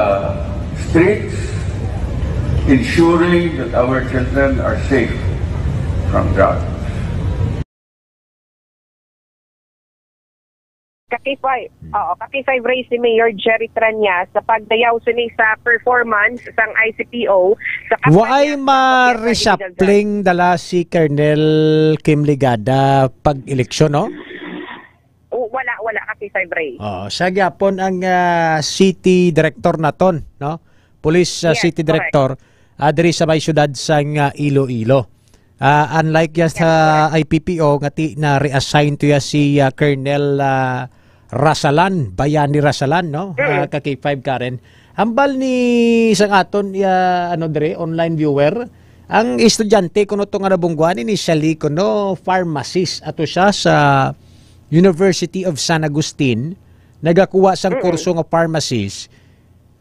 streets ensuring that our children are safe from drugs. Ka-K five, Hmm. oo, ka-K five Ray, si Mayor Jerry Treñas sa pagdayaw sini sa performance sang I C P O sa Waay kampanya sa Illegal Drugs. Ma-reshuffling dala si Colonel Kim Ligada pag-eleksyon, no? O, wala, wala, ka-K five Ray. Oo, siya gyapon ang, ah, city director naton, no? Police, ah, Yes, city correct. Director, ah, diri sa may siyudad sang, ah, Iloilo. Ah, unlike ya sa Yes, correct. I P P O, nga ti na-reassign to ya si, ah, Colonel, ah, Rasalan, Bayani Rasalan, no? Mm. Ah, ka-K five Karen. Hambal ni sang aton, ah, ano dire, online viewer, ang estudyante kuno to nga nabungguan, initially kuno pharmacist ato siya sa University of San Agustin, nagakuha sang Mm. kurso nga pharmacist,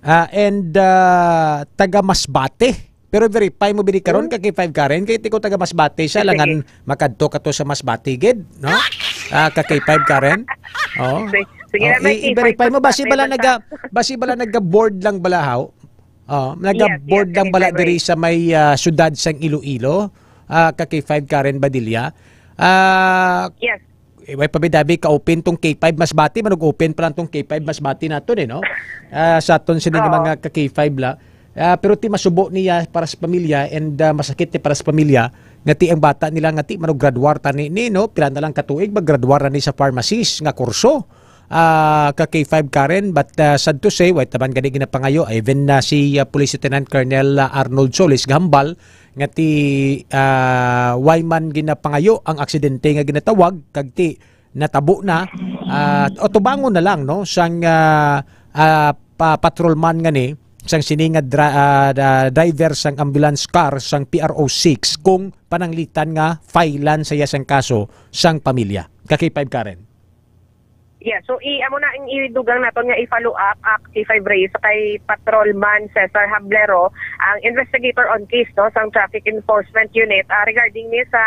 ah, and, ah, taga Masbate. Pero verify mo bini karon, Hmm? ka-K five Karen, kay ti ko taga Masbate siya, Sige. Langan makadto ka to sa Masbate gid, no? Ah, ka-K five Karen. Oh. Sige, sige Oh, na, may i-, i-verify mo, basi K five bala Masbate naga-, man ta. Basi bala naga-board lang bala, haw? Oh, naga-board Yes, yes, lang bala ka-K five diri Ray. Sa may, ah, siyudad sang Iloilo, ah, ka-K five Karen Badilla. Ah, Yes. Eh, way pa bidabi ka-open tong K five Masbate, man og open pa lang tong K five Masbate naton eh, no? Ah, sa aton sini nga Oo. Mga ka-K five la. Ah, pero ti masubo niya para sa pamilya and, ah, masakit ti para sa pamilya nga ti ang bata nila nga ti man og graduar tani ni, no? Pila na lang ka tuig maggraduar na ni sa pharmacist nga kurso. Ah, ka-K five Karen, but, ah, sad to say, way taman gani ginapangayo, even na si, ah, Police Lieutenant Colonel, ah, Arnold Solis gahambal nga ti, ah, way man ginapangayo ang aksidente nga ginatawag kag ti natabo na, ah, o tubangon na lang, no, sang, ah, ah, pa-, patrolman nga ni, sang sini nga dra-, ah, da-, driver sang ambulance car sang P R O six kung pananglitan nga filean sa iya sang kaso sang pamilya. Ka-K five Karen. Yeah, so i-, amo na ang idugang naton nga i-follow up, ah, K five Ray, sa kay Patrolman Cesar Hablero, ang investigator on case, no, sang Traffic Enforcement Unit, ah, regarding ni sa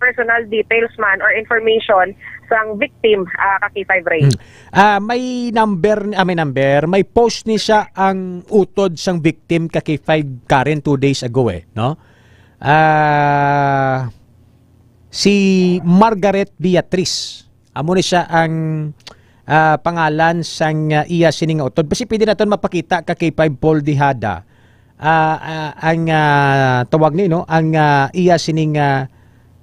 personal details man or information sang victim, ah, ka-K five Ray. Hmm. Ah, may number, ah, may number, may post ni siya ang utod sang victim ka-K five Karen two days ago eh, no? Ah, si Margaret Beatriz. Amo ni siya ang, ah, pangalan sang, ah, iya sining utod. Basi pwede naton mapakita ka-K five Paul Dihada. Ah, ah, ang, ah, tawag ni, no? Ang, ah, iya sining, ah,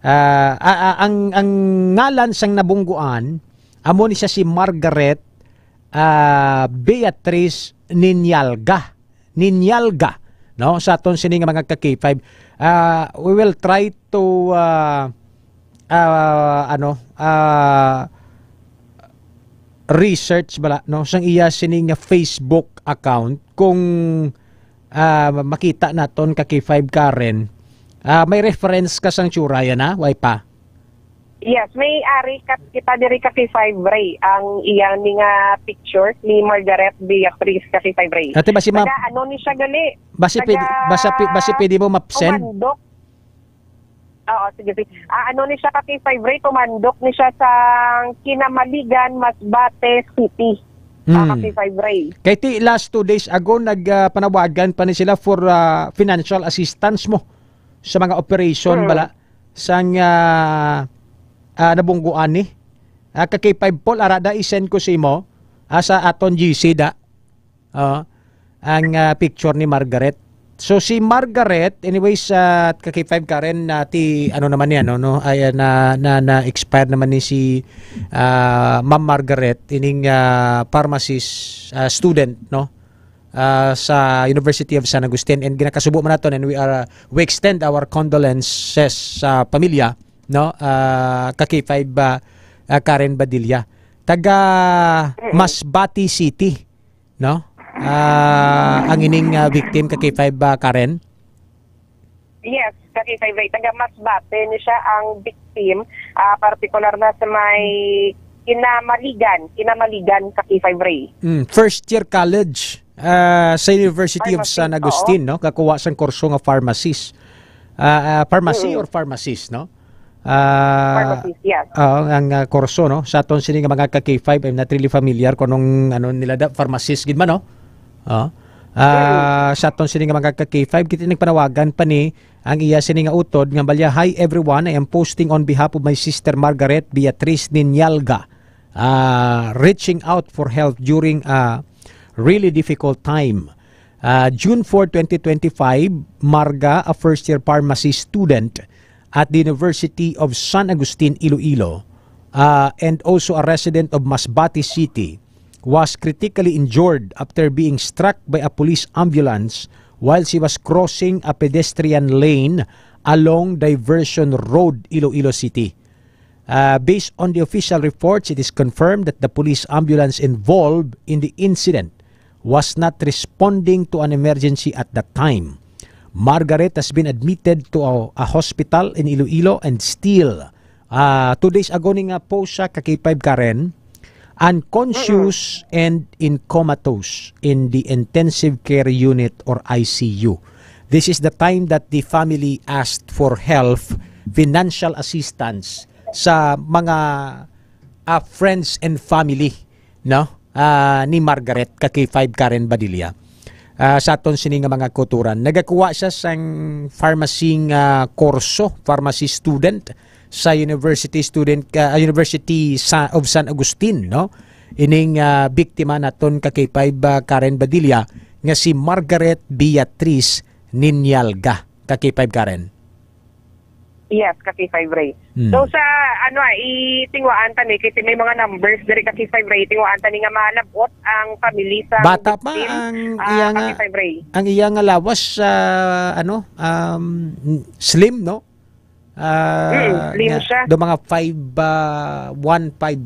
ah, ah, ah, ang, ang ngalan sang nabungguan, amo ni siya si Margaret, ah, Beatriz Ninyalga. Ninyalga, no? Sa aton sini nga mga ka-K five. Ah, we will try to, ah, ah, ano, ah, research bala, no, sang iya sini nga Facebook account kung, ah, makita naton ka-K five Karen. Ah, may reference ka sang tsura yan, ha? Way pa? Yes, may ari ka, kita diri ka-K five Ray ang iyang ni nga picture ni Margaret Beatriz ka-K five Ray. Ate, basi ma- Taga ano ni siya gali? Basi pwede, Taga basa pi-, basi pwede mo ma-send? Tumandok. Oo, sige, sige. Ah, ano ni siya ka-K five Ray? Tumandok ni siya sa Kinamaligan, Masbate City. Hmm. Ah, ka-K five Ray. Kay ti last two days ago, nag, ah, panawagan pa ni sila for, ah, financial assistance mo sa mga operation Mm. bala sang, ah, ah, nabungguan ni. Ah, ka-K five Paul, ara da, i-send ko sa imo, ah, sa aton G C da. Oh, ang, ah, picture ni Margaret. So, si Margaret, anyways, ah, ka-K five Karen, na ti, ano naman yan, no, no? Ay, ah, na, na, na-expire naman ni si, ah, Ma'am Margaret, ining, ah, pharmacist, ah, student, no? Ah, sa University of San Agustin. And ginakasubo man naton, and we are, ah, we extend our condolences sa pamilya, no? Ah, ka-K five, ah, ah, Karen Badilla. Taga Mm. Masbate City, no? Ah, ang ining, ah, victim ka-K five, ah, Karen? Yes, ka-K five Ray. Taga Masbate ni siya ang victim, ah, partikular na sa may Kinamaligan, Kinamaligan ka-K five Ray. Mm, first year college, ah, sa University of Pharmacy, San Agustin, oo. No? Kakuha sang kurso nga pharmacist. Ah, ah, pharmacy Mm. or pharmacist, no? Ah, Pharmacist, yes. Oo, ang, ah, kurso, no? Sa aton sini nga mga ka-K five, I'm not really familiar kung anong, ano, nila da, pharmacist gid man, no? Oo. Ah, Mm. sa aton sini nga mga ka-K five, kita nagpanawagan pa ni ang iya sini nga utod nga balya, "Hi everyone, I am posting on behalf of my sister Margaret Beatriz Ninyalga. uh, reaching out for help during a really difficult time. Uh, June four, twenty twenty-five, Marga, a first-year pharmacy student at the University of San Agustin, Iloilo, uh, and also a resident of Masbate City, was critically injured after being struck by a police ambulance while she was crossing a pedestrian lane along Diversion Road, Iloilo City. Uh, based on the official reports, it is confirmed that the police ambulance involved in the incident was not responding to an emergency at that time. Margaret has been admitted to a, a hospital in Iloilo and still, uh, two days ago ni nga post sa ka K five Karen, unconscious and in comatose in the intensive care unit or I C U. This is the time that the family asked for help, financial assistance sa mga, ah, friends and family, no? Ah, ni Margaret ka K five Karen Badilla. Ah, sa aton sini nga mga kuturan, nagakuha siya sang pharmacy nga kurso, pharmacy student sa university student ka, ah, University sa, of San Agustin, no? Ining, ah, biktima naton ka K five, ah, Karen Badilla nga si Margaret Beatriz Ninyalga ka K five Karen. Yes, ka K five Ray. Hmm. So sa, ano, ah, itingwaan ta ni, kasi may mga numbers diri ka K five Ray, itingwaan ta ni nga malabot ang family sa Bata pa victim, ang ah, iya ka nga, K five Ray. Ang iya nga lawas sa, ano, um, slim, no? Ah, Mm, slim nga, siya. Do mga five, ah, one five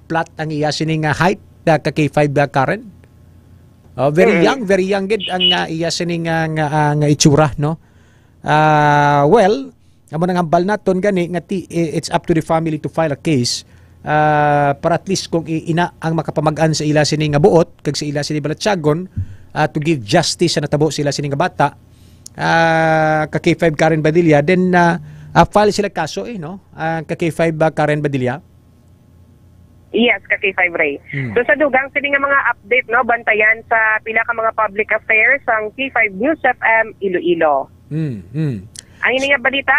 flat ang iya sini nga height, ah, ka K five, ah, Karen. Oh, very Mm. young, very young gid ang, ah, iya sini nga, nga, ah, nga itsura, no? Ah, well, amo nang hambal naton gani nga ti-, i-, it's up to the family to file a case, ah, para at least kung i-, ina ang makapamag-an sa ila sini nga buot kag sa ila sini balatyagon, ah, to give justice sa natabo sa ila sini nga bata, ah, ka K five Karen Badilla, then, ah, ah, file sila kaso, eh, no? Ah, ka K five ba Karen Badilla? Yes, ka K five Ray. Hmm. So sa dugang sini nga mga update, no, bantayan sa pila ka mga public affairs sang K five News F M Iloilo. Hmm, hmm. Ang ini nga balita,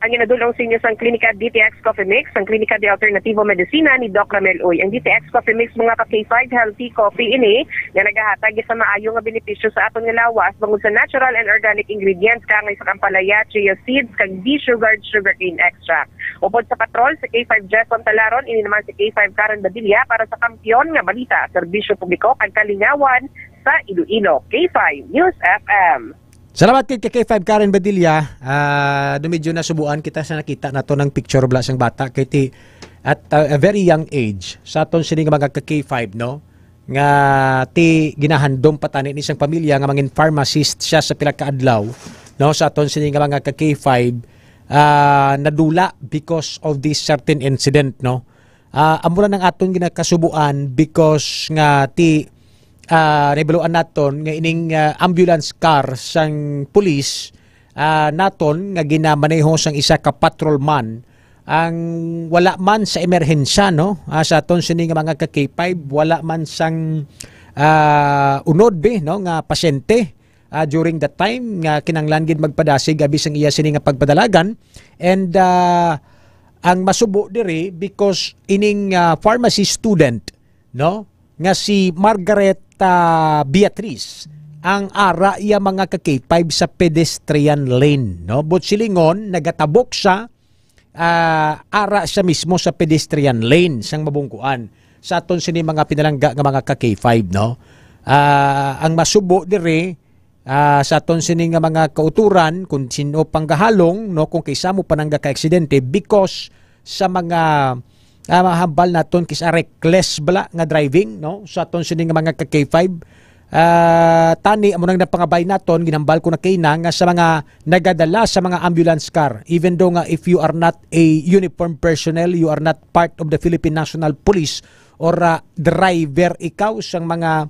ang ginadul-ong sa inyo sang Klinika D T X Coffee Mix, ang Klinika de Alternativo Medicina ni Doc Ramel Uy. Ang D T X Coffee Mix, mga ka K five, healthy coffee ini nga nagahatag sa maayo nga benepisyo sa aton nga lawas bangod sa natural and organic ingredients, kaangay sa kampalaya, chia seeds, kag desugared sugarcane extract. Upod sa patrol, si K five Jeff Fontalaron, ini naman si K five Karen Badilla para sa Kampiyon nga Balita, Serbisyo Publiko kag Kalingawan sa Iloilo. K five News F M. Salamat kay K five Karen Badilla. Ah, do medyo nasubuan kita sa nakita nato ng picture bala sang bata kay ti at, ah, a very young age sa aton sini nga mga ka K five, no? Nga ti ginahandom pa tani ni sang pamilya nga mangin pharmacist siya sa pila ka adlaw, no, sa aton sini nga mga ka K five, ah, nadula because of this certain incident, no. Ah, amo lang ang aton ginakasubuan because nga ti, ah, nahibaluan naton nga ining, ah, ambulance car sang pulis, ah, naton nga ginamaneho sang isa ka patrolman ang wala man sa emerhensya, no? Ah, sa aton sini nga mga ka K five, wala man sang, ah, unod, be, no, nga pasyente, ah, during the time nga kinahanglan gid magpadasig abi sang iya sini nga pagpadalagan. And, ah, ang masubo diri, because ining, ah, pharmacy student, no, nga si Margaret, ah, Beatriz, ang ara iya mga ka K five sa pedestrian lane, no? But silingon, nagatabok siya, ah, ara siya mismo sa pedestrian lane sang mabungkuan. Sa aton sini mga pinalangga nga mga ka K five, no? Ah, ang masubo diri, ah, sa aton sini nga mga kauturan, kung sino panggahalong, no, kung kay sa mo panangga ka aksidente because sa mga, ah, mahambal naton kis-a reckless bala nga driving, no, sa aton sini nga mga ka K five. Ah, tani amo nang napangabay naton, ginambal ko na kay na nga sa mga nagadala sa mga ambulance car, even though nga if you are not a uniformed personnel, you are not part of the Philippine National Police or, ah, driver ikaw sang mga,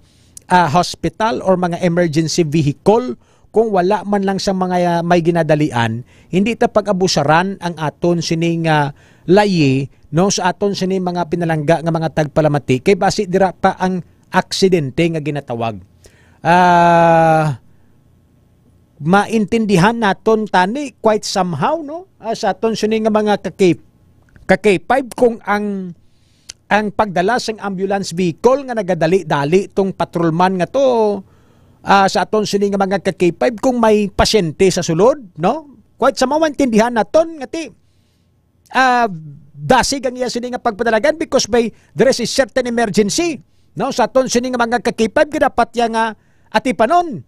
ah, hospital or mga emergency vehicle, kung wala man lang sa mga, ah, may ginadalian, hindi ta pag-abusaran ang aton sini nga layi, no, sa aton sini mga pinalangga nga mga tagpalamati, kay basi dira pa ang aksidente nga ginatawag. Ah, maintindihan naton tani quite somehow, no? Ah, sa aton sini nga mga ka-K-, ka K five, kung ang ang pagdala sang ambulance vehicle nga nagadali-dali tong patrolman nga to, ah, sa aton sini nga mga ka-K five kung may pasyente sa sulod, no? Quite sa maintindihan naton nga ti, ah, dasig ang iya sini nga pagpadalagan because may, there is a certain emergency, no? Sa aton sini nga mga ka-K five, nga dapat iya nga atipanon.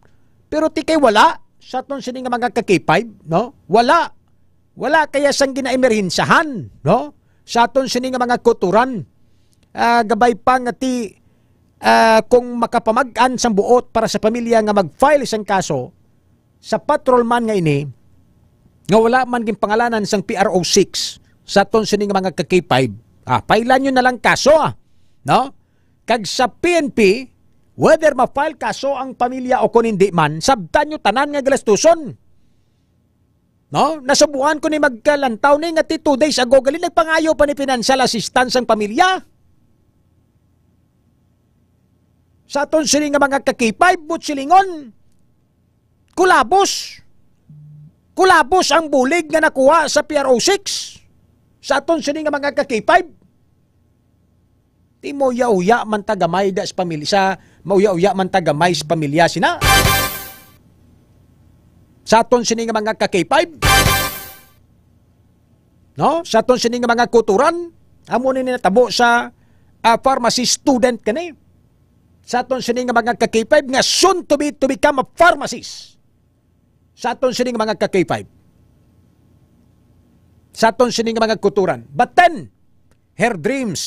Pero ti kay wala, sa aton sini nga mga ka-K five, no? Wala. Wala kaya sang ginaemerhensyahan, no? Sa aton sini nga mga kuturan, ah, gabay pa nga ti, ah, kung makapamag-an sang buot para sa pamilya nga mag-file sang kaso sa patrolman nga ini, nga wala man ginpangalanan sang P R O six, sa aton sini nga mga ka-K five, ah, file-an nyo na lang kaso, ah, no? Kag sa P N P, whether ma-file kaso ang pamilya o kung hindi man, sabtan nyo tanan nga galastuson. No? Nasubuan ko ni magkalantaw ni nga ti two days ago, gali nagpangayo pa ni financial assistance ang pamilya. Sa aton sini nga mga ka-K five, but silingon, kulabos. Kulabos ang bulig nga nakuha sa P R O six. Sa aton sini nga mga ka-K five. Ti mauya-uya man ta gamay da sa pamilya, sa mauya-uya man ta gamay sa pamilya sina. Sa aton sini nga mga ka-K five, no? Sa aton sini nga mga kuturan, amo ni natabo sa, ah, pharmacy student kani. Sa aton sini nga mga ka-K five nga soon to be, to become a pharmacist. Sa aton sini nga mga ka-K five. Sa aton sini nga mga kuturan. But then, her dreams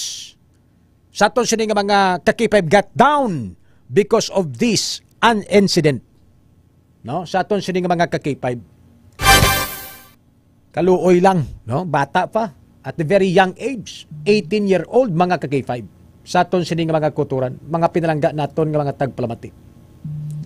sa aton sini nga mga ka-K five got down because of this an incident. No? Sa aton sini nga mga ka-K five. Kaluoy lang, no? Bata pa. At the very young age, eighteen year old, mga ka-K five. Sa aton sini nga mga kuturan, mga pinalangga naton nga mga tagpalamati.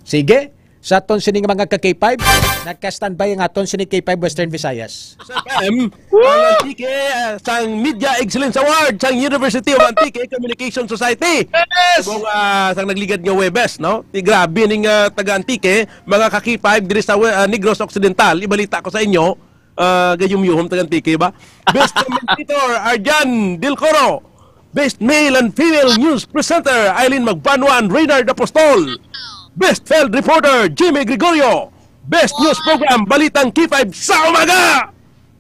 Sige, sa aton sini nga mga ka-K five, nagka-standby ang aton sini K five Western Visayas. Sa F M, ang Antique, ah, sang Media Excellence Award sang University of Antique Communication Society. Yes! Kung, ah, sang nagligad nga Webes, no? Ti grabe ning, ah, taga Antique, mga ka-K five diri sa we-, ah, Negros Occidental, ibalita ko sa inyo, ah, gayumyuhom taga Antique ba? Best commentator, Arjan Del Coro. Best male and female news presenter, Eileen Magbanwa and Reynard Apostol. Best field reporter, Jimmy Gregorio. Best news program, Balitang K five sa Umaga.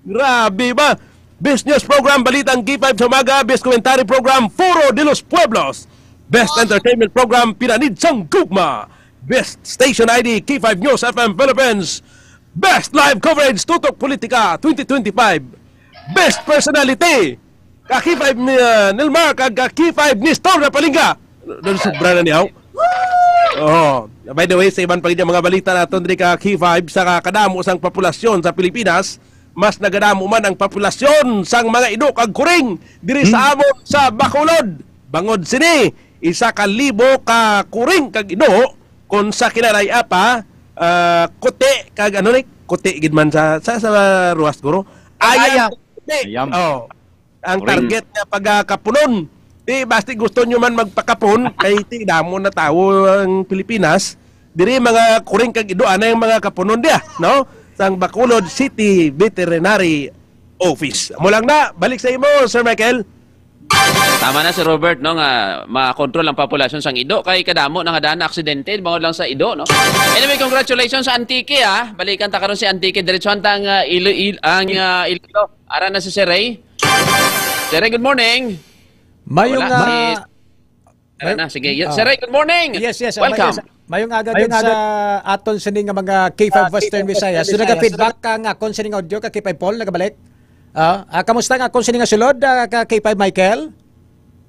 Grabe ba? Best news program, Balitang K five sa Umaga. Best commentary program, Foro de los Pueblos. Best entertainment program, Pinanid sang Gugma. Best station I D, K five News F M Philippines. Best live coverage, Tutok Politika twenty twenty-five. Best personality, ka K five ni, uh, Nilmar, kag ka K five ni Storm Napalinga. Doon sobra na niya, oh. Oh, by the way, sa iban pa gid nga mga balita naton diri ka K five, sa kadamo sang populasyon sa Pilipinas, mas nagadamo man ang populasyon sang mga ido kag kuring diri sa amon sa Bacolod. Bangod sini, isa ka libo ka kuring kag ido kon sa kinalay-a pa, ah, kuti kag ano ni, kuti gid man sa, sa, sa Roxas, guro. Ayam. Ayam. Kuti. Ayam. Oh. Ang target nga pagakapunon. Di, basti gusto nyo man magpakapon, kay ti damo na tawo ang Pilipinas. Diri mga kuring kag ido, anay ang mga kapunon diya, no? Sang Bacolod City Veterinary Office. Amo lang na, balik sa imo, Sir Michael. Tama na, Sir Robert, no, nga makontrol ang populasyon sang ido kay kadamo na nga daan na aksidente bangod lang sa ido, no? Anyway, congratulations sa Antique, ah. Balikan ta karon si Antique. Diretso ang, ah, Ilo-, Il-, ang, ah, Iloilo. Ara na si Sir Ray. Sir Ray, good morning. Mayong, Wala ah, si Tara na, sige. Yes, ah, Sir Ray, good morning. Yes, yes, ah, Welcome. Mayong, mayong aga din sa aton sini nga mga K five Western Visayas. So, naga-feedback ka nga akon sini nga audio ka K five Paul, nagabalik? Ah, ah, kamusta nga akon sini nga sulod, ah, ka K five Michael?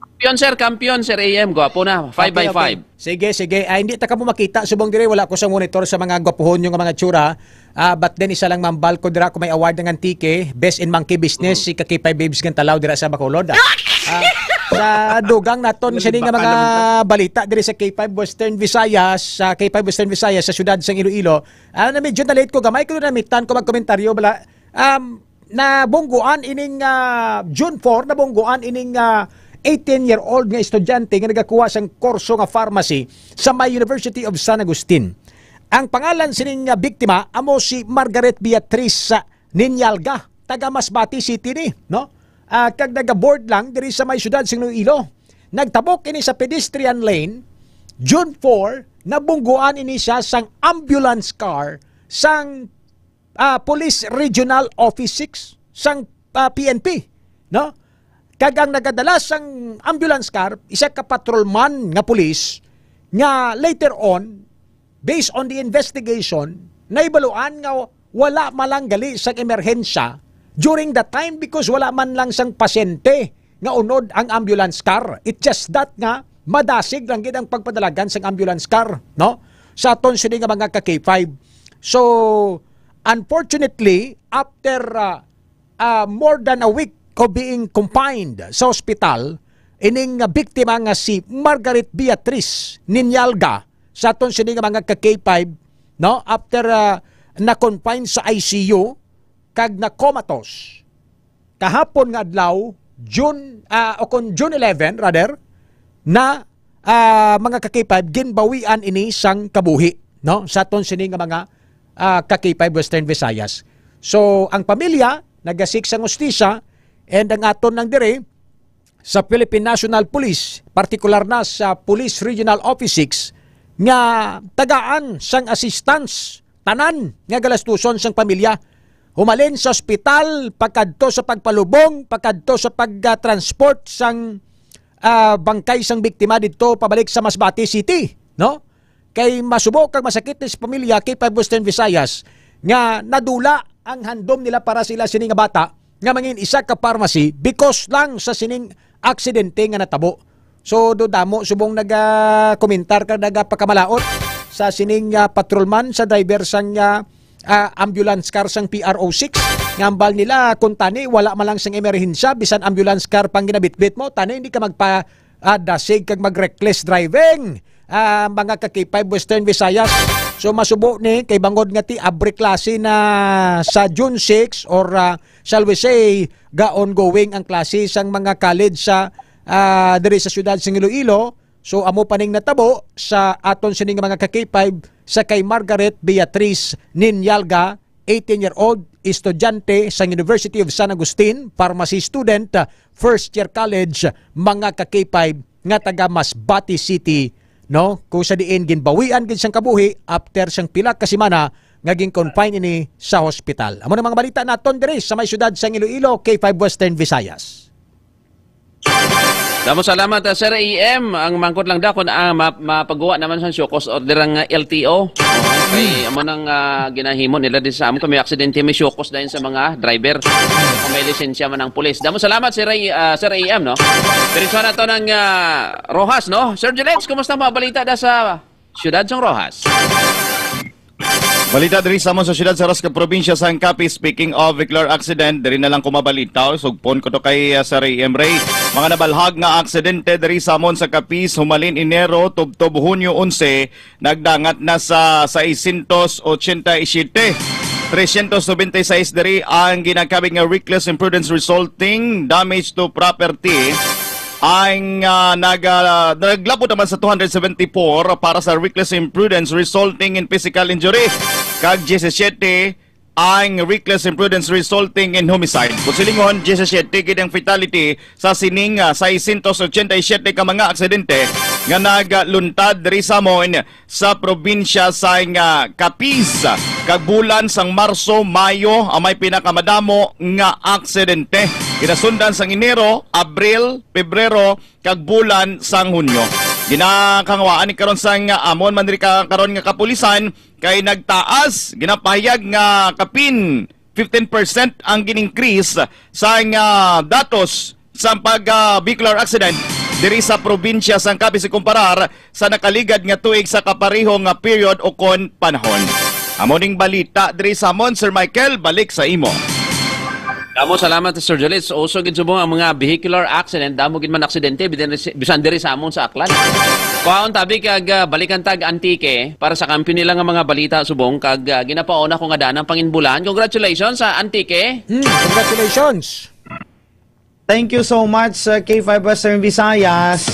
Kampiyon, sir, kampiyon, Sir A M, gwapo na. Five by five. Okay, okay. Sige, sige. Ah, hindi ta kamo makita subong diri, wala ko sa monitor sa mga gwapuhon yung mga tsura. Ah, but then, isa lang mambal ko dira, kung may award ng Antique, Best in Monkey Business, Mm. si Kakipay Babes Gantalaw dira sa Bacolod, ah. Ah, sa dugang naton, Ano, sini nga baka mga naman na. balita diri sa K five Western Visayas, sa K five Western Visayas, sa siyudad sang Iloilo. Ah, na medyo na-late ko, gamay ko na mitan ko magkomentaryo, bala. Um, nabungguan ining, ah, June four, nabungguan ining, ah, eighteen-year-old nga estudyante nga nagakuha sang kurso nga pharmacy sa may University of San Agustin. Ang pangalan sining, ah, biktima amo si Margaret Beatriz, ah, Ninyalga, taga Masbate City ni, no? ah, kag nagaboard lang diri sa may siyudad sa Iloilo. Nagtabok ini sa pedestrian lane, June four, nabungguan ini siya sang ambulance car sang, ah, Police Regional Office six sang, ah, P N P, no? Kag ang nagadala sang ambulance car, isa ka patrolman nga pulis nga later on, based on the investigation, nahibaluan nga wala man lang gali sang emerhensya during the time because wala man lang sang pasyente nga unod ang ambulance car. It's just that nga madasig lang gid ang pagpadalagan sang ambulance car, no? Sa aton sini nga mga ka K five. So, unfortunately, after, ah, ah, more than a week of being confined sa ospital, ining, ah, biktima nga si Margaret Beatriz Ninyalga, sa aton sini nga mga ka K five, no? After, ah, na-confine sa I C U kag na-comatose, kahapon nga adlaw, June, ah, o kon June eleven, rather, na, ah, mga ka K five, ginbawian ini sang kabuhi, no? Sa aton sini nga mga, ah, ka K five Western Visayas. So, ang pamilya nagasik sang hustisya, and ang aton lang diri sa Philippine National Police, partikular na sa Police Regional Office six, nga tagaan sang assistance tanan nga galastuson sang pamilya. Humalin sa ospital, pakadto sa pagpalubong, pakadto sa pag-transport sang, ah, bangkay sang biktima didto pabalik sa Masbate City, no? Kay masubo kag masakit ni sa pamilya K five Western Visayas nga nadula ang handom nila para sa ila sini nga bata nga mangin isa ka pharmacy because lang sa sining aksidente nga natabo. So, do damo subong nagakomentar kag nagapakamalaot sa sining, ah, patrolman, sa driver sang, ah, ah, ambulance car sang P R O six. Nga ambal nila, kung tani, wala man lang sang emerhensya, bisan ambulance car pang ginabitbit mo, tani, hindi ka magpa, ah, dasig kag mag-reckless driving, ah, mga ka K five Western Visayas. So, masubo ni, kay bangod nga ti abri klase na sa June six or, ah, shall we say, ga-ongoing ang klase sang mga college sa, ah, diri sa siyudad sang Iloilo. So, amo pa ning natabo sa aton sini nga mga ka K five sa kay Margaret Beatriz Ninyalga, eighteen-year-old, estudyante sa University of San Agustin, pharmacy student, first year college, mga ka K five nga taga Masbate City, no? Kung sa diin ginbawian gid sang kabuhi after sang pila ka semana nga gin-confine ini sa hospital. Amo na mga balita naton diri sa may siyudad sang Iloilo, K five Western Visayas. Damo salamat, ah, Sir A M. Ang mangkot lang da kung, ah, ma-, mapagawa naman sa show cause order ang, ah, L T O. Kay amo nang, ah, ginahimo nila din sa amo kung may aksidente, may show cause dayon sa mga driver. Kung may lisensya man ang pulis. Damo salamat, Sir A-, ah, Sir A M, no? Diretso na to ng, ah, Roxas, no? Sir Julex, kumusta ang mga balita da sa siyudad sang Roxas? Balita diri sa amon sa siyudad sa Roxas, probinsya sang Capiz. Speaking of vehicular accident, diri na lang ko mabalita. Sugpon ko to kay, ah, Sir A M Ray. Mga nabalhag nga aksidente diri sa amon sa Capiz, humalin Enero tubtob Hunyo onse, nagdangat na sa seiscientos ochenta y siete. Trescientos noventa y seis diri ang ginakabig nga reckless imprudence resulting damage to property. Ang, ah, nag-, ah, naglabot naman sa two hundred seventy-four para sa reckless imprudence resulting in physical injury, kag diyesisiete ang reckless imprudence resulting in homicide. Kung silingon, diyesisiete gid ang fatality sa sining, ah, seiscientos ochenta y siete ka mga aksidente nga nagluntad diri sa amon sa probinsya sang, ah, Capiz. Kag bulan sang Marso, Mayo ang may pinakamadamo nga aksidente. Ginasundan sang Enero, Abril, Pebrero, kag bulan sang Hunyo. Ginakangwaan ni karon sang, ah, amon man diri ka karon nga kapulisan kay nagtaas, ginapahayag nga kapin fifteen percent ang gin-increase sang, ah, datos sa pag, ah, vehicular accident diri sa probinsya sang Capiz ikumparar sa nakaligad nga tuig sa kapareho nga period o kon panahon. Amo ning balita diri sa amon, Sir Michael, balik sa imo. Damo salamat, Sir Jolitz. Uso gid subong ang mga vehicular accident, damo gid man aksidente, bisan, bisan diri sa amon sa Aklan. Kuhaon tabi kag, ah, balikan tag Antique para sa kampiyon nila nga mga balita subong kag, ah, ginapauna ko nga daan ang panginbulan. Congratulations sa Antique. Hmm, congratulations. Thank you so much, uh, K five Western Visayas.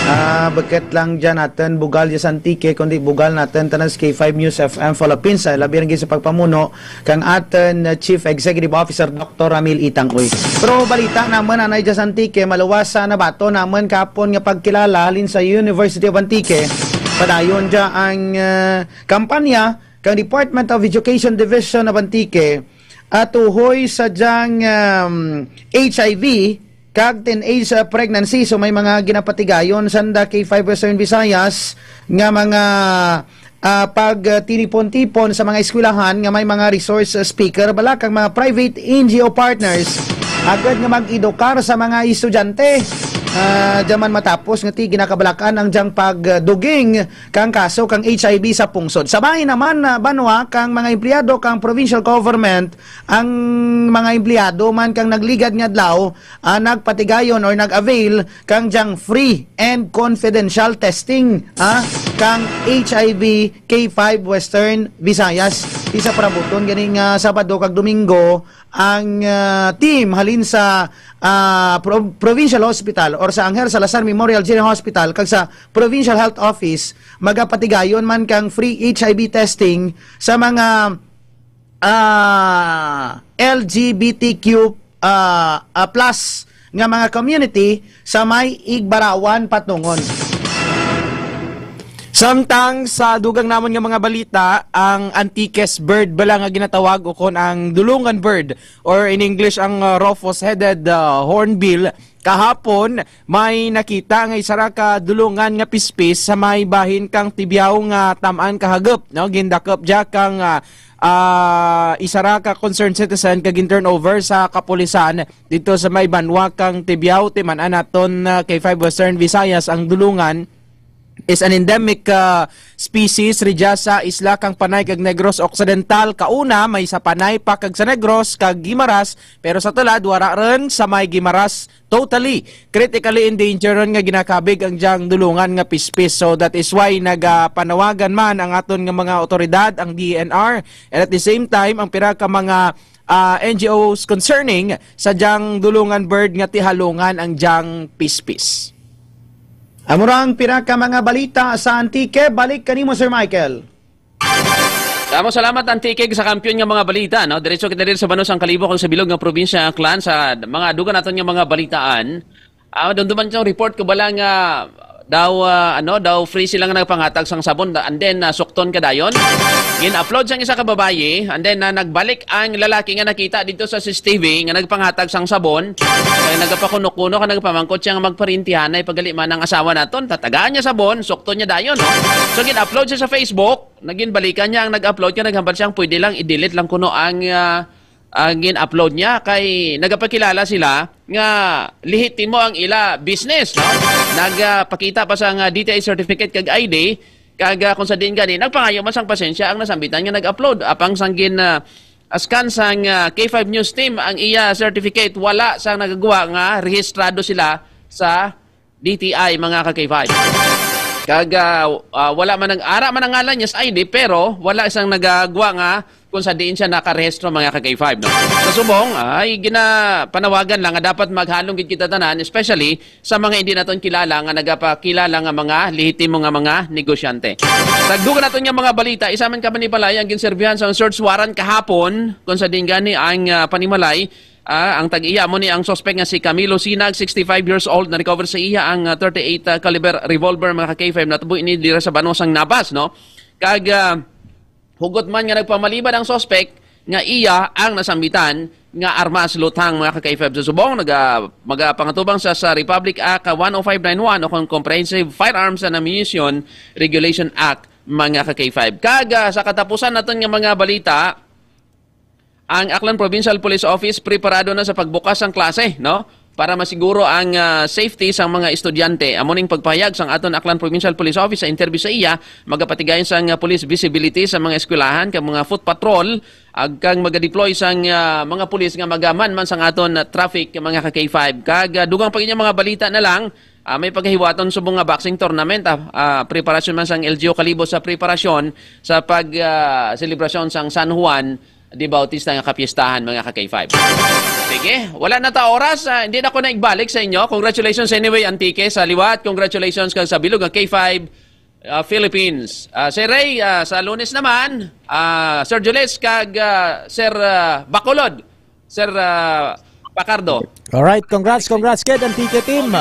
Ah, bukut lang dyan natin, bugal dyan sa Antique, kundi bugal natin tanan sa K five News F M Philippines, ah, labi rin sa pagpamuno kang aton, ah, Chief Executive Officer, Doctor Ramil Itang Uy. Pero balita naman, anay dyan sa Antique, maluwas sa nabato naman kapon nga pagkilala halin sa University of Antique. Padayon dyan ang, ah, kampanya kang Department of Education Division of Antique, ah, tuhoy sa dyang, um, H I V kag teenage, ah, pregnancy. So, may mga ginapatigayon sanda K five Western Visayas nga mga, ah, pagtinipon-tipon sa mga eskwelahan nga may mga resource speaker, bala kag mga private N G O partners, agad nga mag-edukar sa mga estudyante. Ah, dyan man matapos nga ti ginakabalakan ang dyang pagduging kang kaso kang H I V sa pungsod. Sa bahin naman na banwa kang mga empleyado kang provincial government, ang mga empleyado man kang nagligad nga adlaw, ah, nagpatigayon or nag-avail kang dyang free and confidential testing, ah, kang H I V K five Western Visayas. Isa parabuton gani nga Sabado kag Domingo ang, ah, team halin sa, ah, Pro- Provincial Hospital or sa Angel Salazar Memorial General Hospital kag sa Provincial Health Office, magapatigayon man kang free H I V testing sa mga, ah, L G B T Q, ah, ah, plus nga mga community sa may Igbarawan patnungon. Samtang sa dugang namon nga mga balita, ang Antiques bird bala nga ginatawag ukon ang dulungan bird, or in English ang, uh, rufous-headed, uh, hornbill, kahapon may nakita nga isa ra ka dulungan nga pispis sa may bahin kang Tibiao nga tam-an kahagop, no? Gindakop dya kang, uh, uh, isa ra ka concerned citizen kag gin-turnover sa kapulisan dito sa may banwa kang Tibiao. Timan-an naton, uh, K five Western Visayas, ang dulungan is an endemic, uh, species rija sa isla kang Panay kag Negros Occidental. Kauna, may sa Panay pa kag sa Negros kag Guimaras, pero sa tulad, wara rin sa may Guimaras totally. Critically endangered ron nga ginakabig ang dyang dulungan nga pispis. So that is why nagapanawagan man ang aton nga mga otoridad, ang D E N R, and at the same time, ang pira ka mga, ah, N G Os concerning sa dyang dulungan bird nga tihalungan ang dyang pispis. Amo ra ang pira ka mga balita sa Antique. Balik kanimo, Sir Michael. Damo salamat, Antique, sa kampiyon nga mga balita, no? Diretso kita diri sa Banos ang Kalibo kag sa bilog nga probinsya, Aklan, sa mga dugang naton nga mga balitaan. Ah, dumduman yung report ko bala nga daw, ah, ano, daw free sila nga nagpangatag sang sabon, and then, ah, sukton ka dayon. Gin-upload sang isa ka babayi, and then, ah, nagbalik ang lalaki nga nakita dito sa C C T V nga nagpangatag sang sabon. Kaya nagapakuno-kuno ka, nagpamangkot siya nga magparintihanay, pagali man ang asawa naton, tatagaan niya sabon, sukton niya dayon, no? So, gin-upload siya sa Facebook, naging balikan niya ang nag-upload, kaya naghambal siya, pwede lang, i-delete lang kuno ang, ah, ang gin-upload niya, kay nagapakilala sila nga lehitimo ang ila business, no? Nagapakita pa sa nga D T I certificate kag I D, kag, ah, kung sa din gani, nagpangayo man sang pasensya ang nasambitan nga nag-upload. Apang sang gin, ah, scan sang, ah, K five News team ang iya certificate, wala sang nagagwa nga rehistrado sila sa D T I, mga ka-K five. Kag, ah, ah, wala man ang, ara man ang ngalan niya sa I D, pero wala sang nagagwa nga kung sa diin siya nakarehistro, mga ka-K five, no? Sa subong, ay ginapanawagan lang nga dapat maghalong gid kita tanan, especially sa mga hindi naton kilala nga nagapakilala nga mga lehitimo nga mga negosyante. Tagdugan naton nga mga balita, isa man ka panimalay ang ginserbihan sa search warrant kahapon, kung sa din gani ang, ah, panimalay, ah, ang tag-iya mo ni ang suspect nga si Camilo Sinag, sixty-five years old, na-recover sa iya ang, ah, thirty-eight, ah, caliber revolver, mga ka-K five, natubo ini dira sa Banosang Nabas, no? Kag, ah, hugot man nga nagpamalibad ang suspect nga iya ang nasambitan nga armas, luthang, mga ka-K five. Sa subong, naga-, magapangatubang sa, sa Republic Act, ah, one oh five nine one o kung Comprehensive Firearms and Ammunition Regulation Act, mga ka-K five. Kag, ah, sa katapusan naton nga mga balita, ang Aklan Provincial Police Office preparado na sa pagbukas sang klase, no? Para masiguro ang, ah, safety sang mga estudyante. Amo ning pagpahayag sang aton Aklan Provincial Police Office sa interview sa iya, magapatigayon sang, ah, police visibility sa mga eskwelahan kag mga foot patrol, ag kang magadeploy sang, ah, mga pulis nga magaman man sang aton, ah, traffic, mga ka-K five. Kag, ah, dugang pa gid nga mga balita na lang, ah, may pagahiwaton subong nga boxing tournament, ah, ah, preparasyon man sang L G U Kalibo sa preparasyon sa pag, ah, selebrasyon sang San Juan, de Bautista nga kapiestahan, mga ka K five. Sige, wala na ta oras. Ah, hindi na ko na igbalik sa inyo. Congratulations anyway, Antique, sa liwat. Congratulations kag sa bilog nga K five, ah, Philippines. Ah, Sir Ray, ah, sa Lunes naman, ah, Sir Jules kag, ah, Sir, ah, Bacolod, Sir, ah, Pacardo. Alright, congrats, congrats, kid Antique team.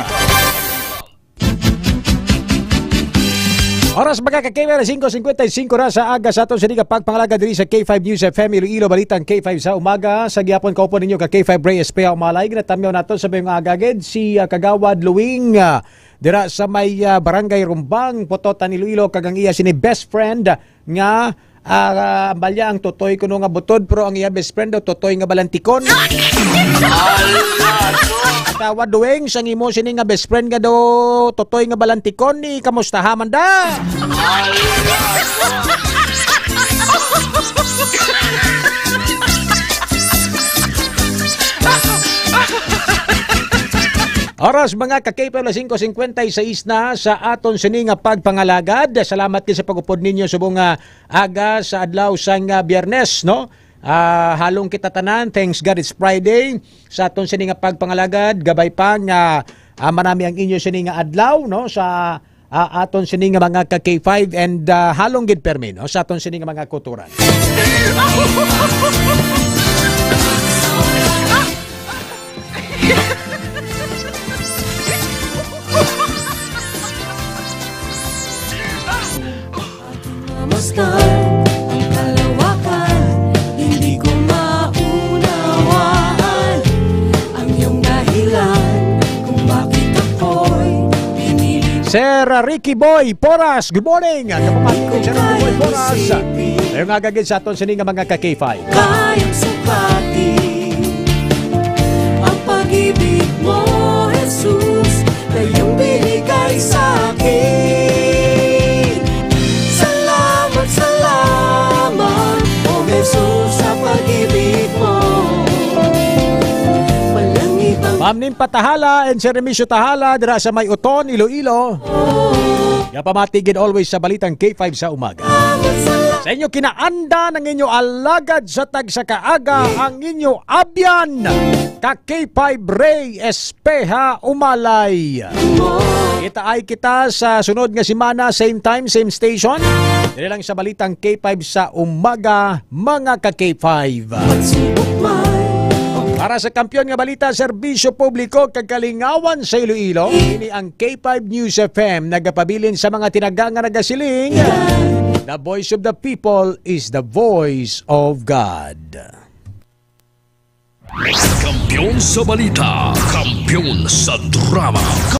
Oras, mga ka-K five, alas singko singkwenta y singko na sa aga sa aton sini nga pagpangalaga diri sa K five News F M Iloilo, Balitang K five sa umaga. Sa gihapon, kaupo ninyo ka K five Ray Espea Umalay. Ginatamyaw nato sa mayong aga gid si, ah, Kagawad Luing, ah, dira sa may, ah, Barangay Rumbang, Pototan, Iloilo, kag ang iya sini best friend nga, ah, ang balya ang Totoy kuno nga butod, pero ang iya best friend daw Totoy nga balantikon. Tawad, Dueng, sang imo sini nga best friend nga daw Totoy nga balantikon, ni kamustaha man da? Oras, mga ka-K five, alas singko singkwenta y seis na sa aton sini nga pagpangalagad. Salamat gid sa pag-upod ninyo subong nga aga sa adlaw sang, ah, Biyernes, no? Ah, halong kita tanan. Thanks God it's Friday. Sa aton sini nga pagpangalagad, gabay pa nga, ah, manami ang inyo sini nga adlaw, no? Sa, ah, aton sini nga mga ka K five and, ah, halong gid permi, no? Sa aton sini nga mga kutoran. Mamasdan ang kalawakan, hindi ko maunawaan ang iyong dahilan kung bakit ako'y pinili. Sir Ricky Boy Poras, good morning. Kapamati ko, Sir Ricky Boy Poras. Ayun nga, gagid sa aton sini nga mga ka K five. Kayang sukati ang pag-ibig mo, Jesus, na iyong binigay sa akin. Salamat, salamat, O Jesus, sa pag-ibig mo. Walang ibang Ma'am Nim Patahala and Sir Remisio Tahala dira sa may Uton, Iloilo. Nga pamati gid always sa Balitang K five sa umaga. Sa inyo kinaanda ng inyo alagad sa tagsa ka aga, ang inyo abyan, ka K five Ray Espeha Umalay. Kita ay kita sa sunod nga semana, same time, same station. Diri lang sa Balitang K five sa umaga, mga ka K five. Para sa kampiyon nga balita, serbisyo publiko kag kalingawan sa Iloilo, ini ang K five News F M nagapabilin sa mga tinaga nga nagasiling, "The voice of the people is the voice of God." Kampiyon sa balita, kampiyon sa drama.